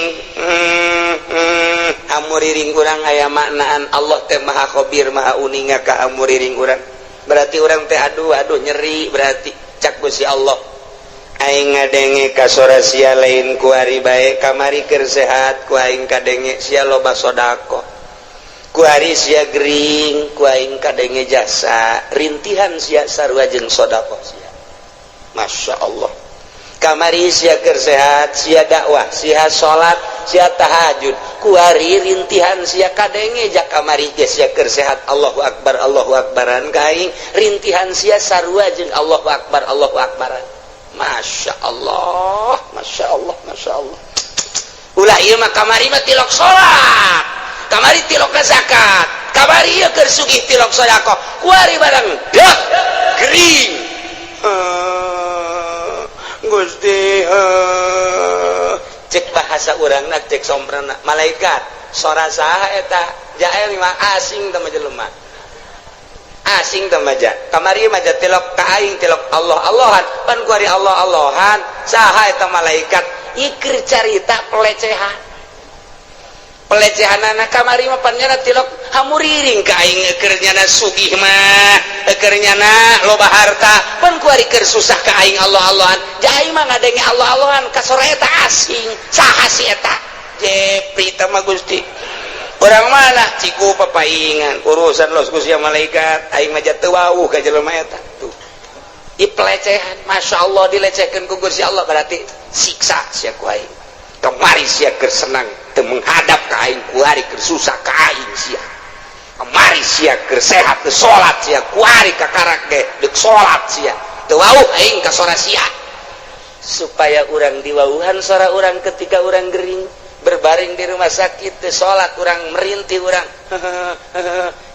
hamuriring urang aya maknaan. Allah teh maha khabir, maha uninga ka hamuriring urang. Berarti urang teh aduh aduh nyeri. Berarti cak Gusti Allah, aing ngadenge ka sora sia lain kuari bae. Kamari keur sehat ku aing kadenge sia loba sodako, kuari sia gering ku aing kadenge jasa rintihan sia sarua jeung sodako sia. Masya Allah. Kamari sia keur sehat, sia dakwah, sia salat, sia tahajud, kuari rintihan sia kadenge. Jak kamari ge sia keur sehat Allahu akbar Allahu akbaran ka aing, rintihan sia sarua jeung Allahu akbar Allahu akbaran. Masya Allah, Masya Allah, Masya Allah. Ulah ieu mah. Kamari mah tilok salat, kamari tilok zakat, kamari ieu keur sugih tilok sedekah, kuari barang dah gering, Gusti, cek bahasa urangna, cek somprana malaikat, sora saha eta? Jael mah asing teh jelema, asing teh maja. Kamari mah tilok ka aing, tilok Allah Allahan, pan kuari Allah Allahan, saha eta malaikat? Ikir carita pelecehan, pelecehan anak. Kamari mah pan nyana tilok hamuriring ka aing keur nyana sugih mah, keur nyana loba harta, pan kuari keur susah ka aing Allah Allahan. Jai mah ngadenge Allah Allahan ka sora eta asing, saha si eta? Jepri teh mah. Gusti, orang mana? Ciku papaingan urusan los Gusti malaikat, aing mah teu wawuh ka jelema eta. Tuh di pelecehan, Masya Allah, dilecehkan ku Gusti Allah. Berarti siksa sia ku aing. Kemari sia keur senang teu menghadap ka aing, kuari keur susah ka aing sia. Kemari sia keur sehat teu salat sia, kuari kakarak ge deuk salat sia, teu wawuh aing ka sora sia. Supaya urang diwauhan sora urang ketika urang gering berbaring di rumah sakit, teu salat urang, merintih urang,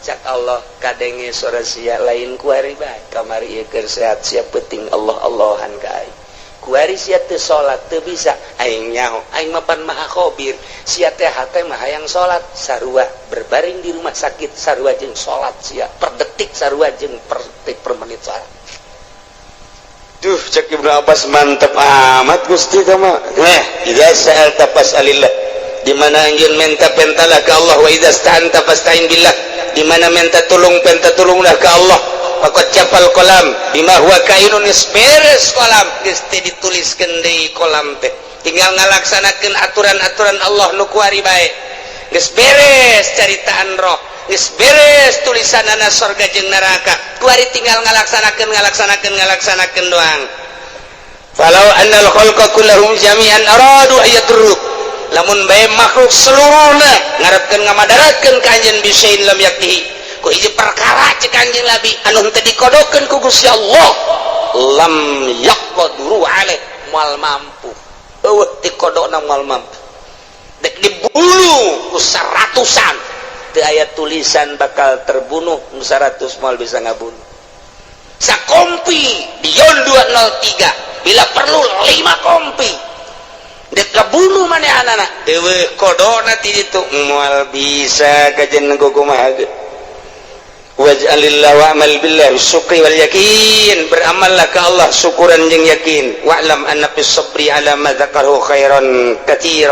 cak Allah, kadenge sora sia lain kuari bae. Kamari ieu keur sehat sia penting Allah Allahan ka aing, kuari sia teu salat teu bisa, aing nyaho, aing mah pan maha khabir. Sia teh hate mah hayang salat, sarua berbaring di rumah sakit sarua jeung salat sia per detik, sarua jeung per detik per menit salat. Duh, cek Ibnu Abbas, mantep amat Gusti kama. Nah, idza sa'alta fas'alillah. Di mana anjeun minta, pentalah ke Allah. Wa idza sta'anta fasta'in billah. Di mana minta tolong, penta tolonglah ke Allah. Faqad jaffal qalam bima huwa kainun, beres kolam geus teh dituliskeun deui kolam teh. Tinggal ngalaksanakeun aturan-aturan Allah nu kuari bae. Geus beres caritaan roh, geus beres tulisanana sorga jeung neraka. Kuari tinggal ngalaksanakeun, ngalaksanakeun, ngalaksanakeun doang. Falau annal khalqa kullahum jami'an aradu ayadurruk, lamun bae makhluk seluruhna ngarepkeun ngamadaratkeun ka anjeun, bisain lam yaktihi, ku hiji perkara cek Kanjeng Nabi anu henteu dikodokeun ku Gusti Allah, lam yaqduru alaih, moal mampu. Eueuh dikodokna moal mampu. Dek dibunuh ku seratusan, teu aya tulisan bakal terbunuh, 100 moal bisa ngabunuh. Sakompi Dion 203, bila perlu 5 kompi dek kabunuh maneh anak, eueuh kodona ti ditu, moal bisa kajen kumaha ge. Waj'alillah wa'mal billah syukri wal yakin, beramallah ke Allah syukuran jeung yakin. Wa'lam anna fis sabri ala ma dzakarahu khairan katsira,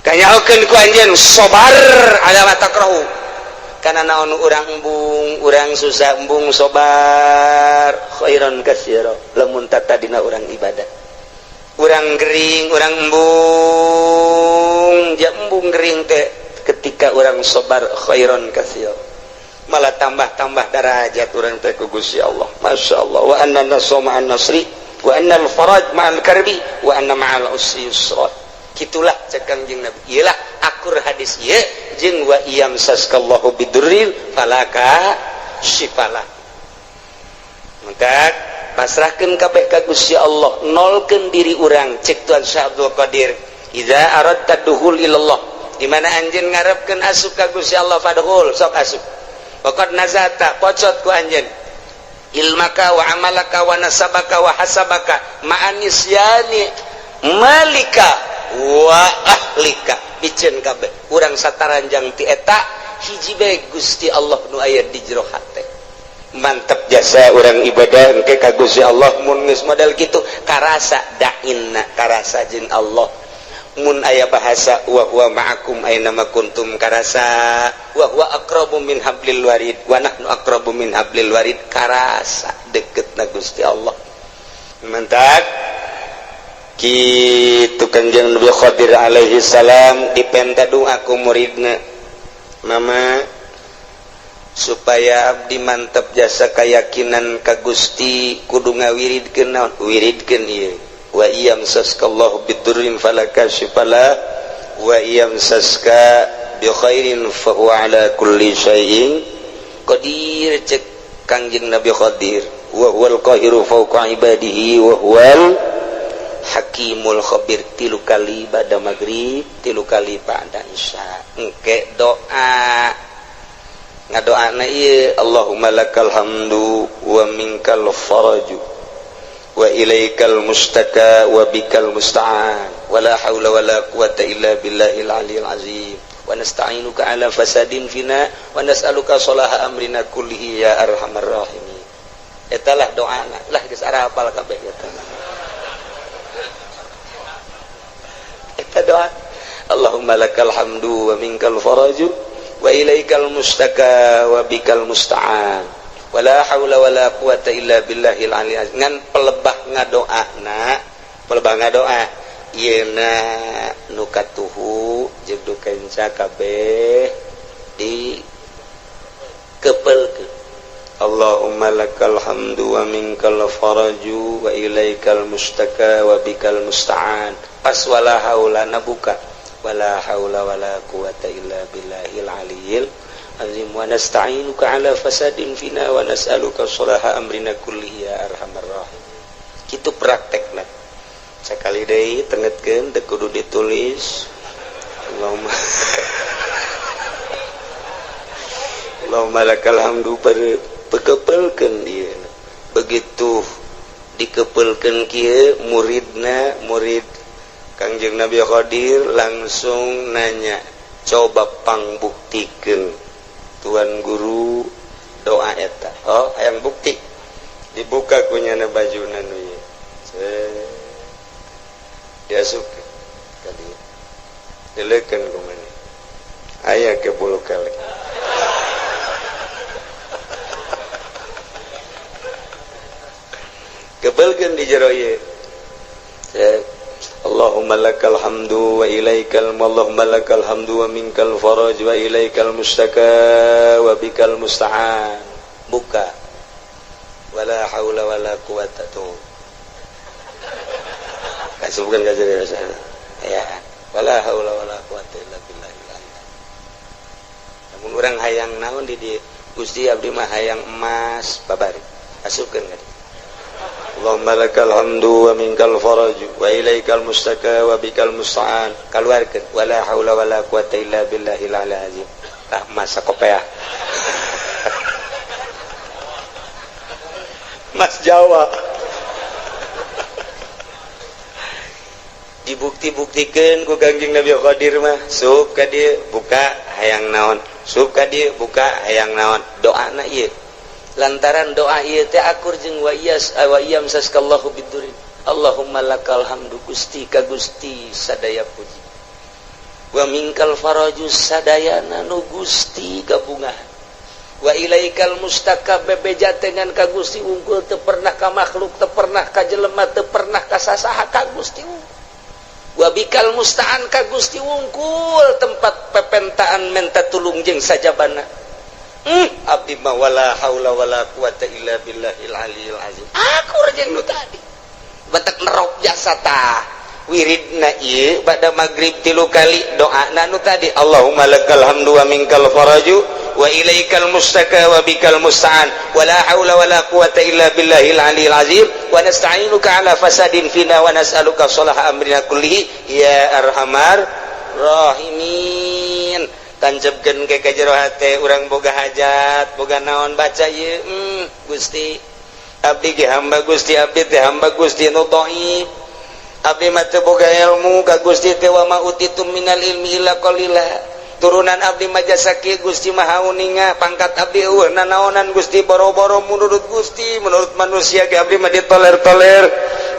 kanyahokeun ku anjeun sabar ala ma takrahu, kana naon urang embung, urang susah embung, sabar, khairan katsira. Lamun tatadina urang ibadah, urang gering, urang embung, ja embung gering teh, ketika urang sabar, khairan katsira, malah tambah-tambah darajat urang teh ku Gusti Allah. Masya Allah. Wa anna nasra ma'an nasri, wa anna al-faraj ma'al karbi, wa anna ma'al usri yusra. Gitulah cek Kangjeng Nabi. Iyalah akur hadis ieu jeung wa iyamsaskallahu bidurrin falaka. kasyifalah. Maka pasrahkeun kabeh ka Gusti Allah, nolkeun diri urang. Cek Tuan Syekh Abdul Qadir, idza aradta dukhul ilallah, di mana anjeun ngarepkeun asup ka Gusti Allah, fadkhul, sok asup. Waqad nazata, pocot ku anjeun ilmaka wa amalaka wa nasabaka wa hasabaka ma'anisyani malika wa ahlika, piceun kabeh urang sataranjang ti eta hiji bae Gusti Allah nu aya di jero hate. Mantep jasa orang ibadah engke ka Gusti Allah. Mun geus model kitu karasa dainna, karasa jeung Allah. Mun aya bahasa wa huwa ma'akum aina ma kuntum karasa, wa huwa aqrabu min hablil warid wa nahnu aqrabu min hablil warid, karasa deketna Gusti Allah. Mantap kitu Kanjeng Nabi Khadir alaihi salam dipenta doa ku muridna, mama supaya abdi mantep jasa keyakinan ka Gusti kudu ngawiridkeun naon, wiridkeun ieu wa iyamsaskallahu bidurrin fala kashifa lah wa iyamsaska bi khairin fa huwa ala kulli syai'in qadir. Cek Kangjeng Nabi Khadir, wa huwal qahiru fawqa ibadihi wa huwal hakimul khabir. Tilu kali pada maghrib, tilu kali pada isya. Engke doa, ngadoana ieu, Allahumma lakal hamdu wa minkal faraju wa ilaikal mustaka wa bikal musta'an wa la haula wa la quwata illa billahil aliyil azim wa nasta'inuka ala fasadin fina wa nas'aluka salaha amrina kullihi ya arhamar rahimin. Eta lah doana lah, geus arapal kabeh eta. Eta doa, Allahumma lakal hamdu wa minkal faraju wa ilaikal mustaka wa bikal musta'an wala haula wala quwata illa billahil aliyil azim. Ngan pelebah ngadoana, pelebah ngadoa ieuna nu katuhu jeung nu kenca kabeh di kepelkeun. Allahumma lakal hamdu wa minkal faraju wa ilaikal mustaka wa bikal musta'an. Pas wala haula na buka wala haula wala quwata illa billahil aliyil azim wa nasta'inuka ala fasadin fina wa nas'aluka salaha amrina kullihi ya arhamar rahimin. Kitu praktekna. Sakali deui tengetkeun, teu kudu ditulis. Allahumma Allahumma lakal hamdu, pekepelkeun ieu. Begitu dikepelkeun kieu, muridna, murid Kangjeng Nabi Khadir langsung nanya, coba pangbuktikeun tuan guru doa eta. Oh, hayang bukti, dibuka kunyana bajuna nu ieu, diasupkeun ka dieu, dileukeun ku maneh aya ke bulu kelek. Kebelkeun di jero ieu. Allahumma lakal hamdu wa ilaikal, Allahumma lakal hamdu wa minkal faraj wa ilaikal mustaka wa bikal musta'an. Buka wala haula wala quwata tuh. Kasubkeun ka jero ya. Wala haula wala quwata illa billahil azim. Lamun urang hayang naon di dieu, Gusti abdi mah hayang emas babari. Asupkeun ka dieu. Allahumma lakal hamdu wa minkal faraj wa ilaikal mustaka wa bikal musta'an. Kaluarkeun wala haula wala quwata illa billahil aliyil azim. Tah masa kopeah. Mas Jawa. Dibukti-buktikeun ku Kangjeng Nabi Khadir mah, sup ka dieu buka hayang naon, sup ka dieu buka hayang naon. Doana ieu lantaran doa ieu teh akur jeung wa iyas wa iyam saskallahu bidurin. Allahumma lakal hamdu, Gusti ka Gusti sadaya puji, wa minkal faraju sadayana nu Gusti gabungan, wa ilaikal mustaka bebeja dengan ka Gusti unggul, teu pernah ka makhluk, teu pernah ka jelema, teu pernah ka sasaha, ka Gusti unggul. Wa bikal musta'an, ka Gusti wungkul tempat pepentaan menta tulung jeung sajabana. Abdi mah wala haula wala quwata illa billahil aliyil azim. Akur jeung nu tadi. Batak nerok jasa tah. Wiridna ieu bada magrib 3 kali, doana nu tadi, Allahumma lakal hamdu wa minkal faraju Wa ilaikal mustaka wa bikal musta'an. Wa la haula wa la quwata illa billahil aliyil azim. Wa nasta'inuka ala fasadin fina wa nas'aluka salaha amrina kullihi ya arhamar rahimin. Tancapkeun ke ka jero hate urang, boga hajat, boga naon, baca ieu. Gusti, abdi ge hamba Gusti, abdi teh hamba Gusti nu dhaif, abdi mah teu boga ilmu ka Gusti teh, wa ma utitum minal ilmi illa qalila. Turunan abdi mah jasa kieu, Gusti Maha Uninga, pangkat abdi euweuh nanaonan, Gusti, boro-boro menurut Gusti, menurut manusia ge abdi mah ditoler-toler,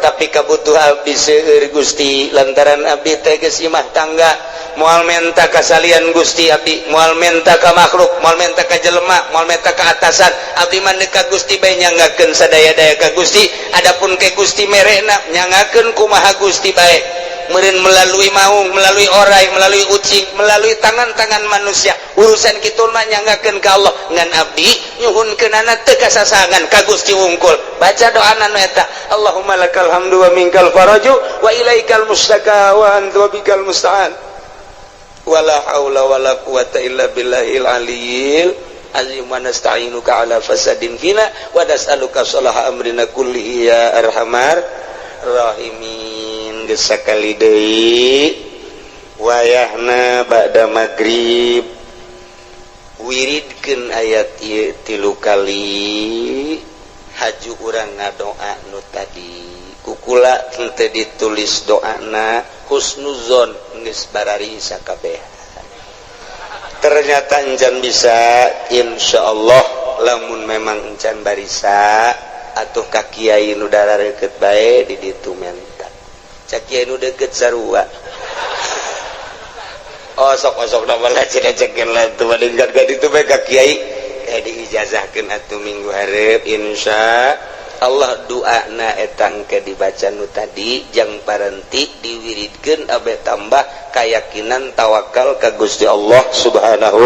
tapi kabutuh abdi seueur, Gusti, lantaran abdi teh geus imah tangga, moal menta ka salian Gusti, abdi moal menta ka makhluk, moal menta ka jelema, moal menta ka atasan, abdi mah ka Gusti bae, nyanggakeun sadaya-daya ka Gusti. Adapun ke Gusti merena, nyangakeun kumaha Gusti bae, meureun melalui maung, melalui orai, melalui ucing, melalui tangan-tangan manusia, urusan kitu mah nyanggakeun ka Allah. Ngan abdi nyuhunkeunana teu kasasangan, ka Gusti wungkul. Baca doana nu eta, Allahumma lakal hamdu wa minkal faraju wa ilaikal mustaka wa anta wa bikal musta'an wala haula wala quwata illa billahil aliyil azim. Wa nasta'inuka ala fasadin fina wa nas'aluka salaha amrina kullihi ya arhamar rahimin. Geus sakali deui, wayahna ba'da magrib, wiridkeun ayat ieu tilu kali, haju urang ngadoa nu tadi. Kukula henteu ditulis doana, husnuzon geus barari sakabeh. Ternyata encan bisa, insyaallah lamun memang encan barisa atuh ka kiai nu deket bae di ditu, menta cak kiai nu deket sarua. Oh, sok osok nama lah cina cekin lah tuh bandingkan ka ditu bae ka kiai, eh, diijazahkeun atuh minggu hareup, insya Allah. Doana eta engke dibaca nu tadi, jang parenti diwiridkeun abe tambah keyakinan, tawakal ka Gusti Allah Subhanahu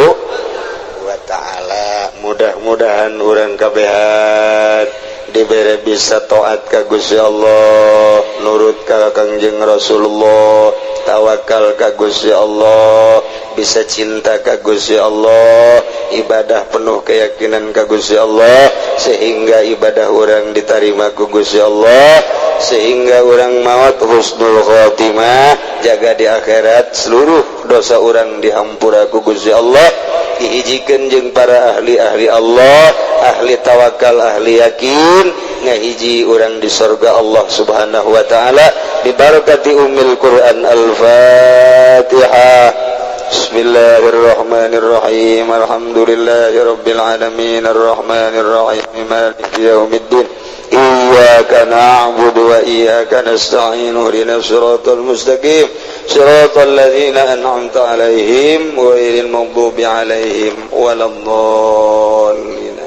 wa Ta'ala. Mudah-mudahan urang kabehan dibere bisa taat ka Gusti Allah, nurut ka Kangjeng Rasulullah, tawakal ka Gusti Allah, bisa cinta ka Gusti Allah, ibadah penuh keyakinan ka Gusti Allah, sehingga ibadah urang diterima ku Gusti Allah, sehingga urang maut husnul khotimah, jaga di akhirat seluruh dosa urang dihampura ku Gusti Allah, dihijikeun jeung para ahli-ahli Allah, ahli tawakal, ahli yakin, ngahiji urang di surga Allah Subhanahu wa Ta'ala, bibarakati ummil Quran. Al-Fatihah. Bismillahirrahmanirrahim. Alhamdulillahirabbil alamin, arrahmanir rahim, maliki yaumiddin. Iyyaka na'budu wa iyyaka nasta'in. Ihdinas siratal mustaqim, siratal ladzina an'amta 'alaihim ghairil maghdubi 'alaihim waladdallin.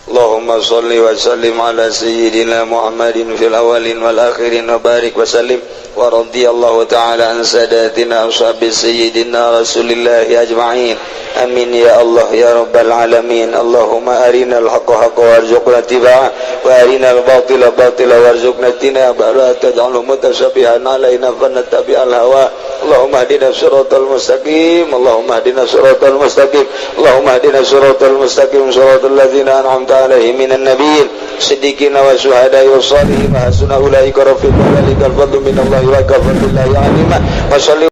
Allahumma salli wa sallim ala sayyidina Muhammadin fil awwalin wal akhirin wa barik wa sallim. Wa radiyallahu ta'ala an sadatina ashabi sayyidina Rasulillahi ajma'in. Amin ya Allah ya rabbal alamin. Allahumma arinal haqqa haqqa warzuqna ittiba'ah, wa arinal batila batila warzuqna ijtinabah, la taj'alhu mutasyabihan alaina fanattabi'al hawa. Allahumma hdina siratal mustaqim. Allahumma hdina siratal mustaqim. Allahumma hdina siratal mustaqim, siratal ladzina an'amta alaihim minan nabiyyin, siddiqin wa syuhada'i was salihin, wa hasuna ulaika rafiqa. Dzalikal fadlu minallahi wa kafa billahi alima. Wa salli.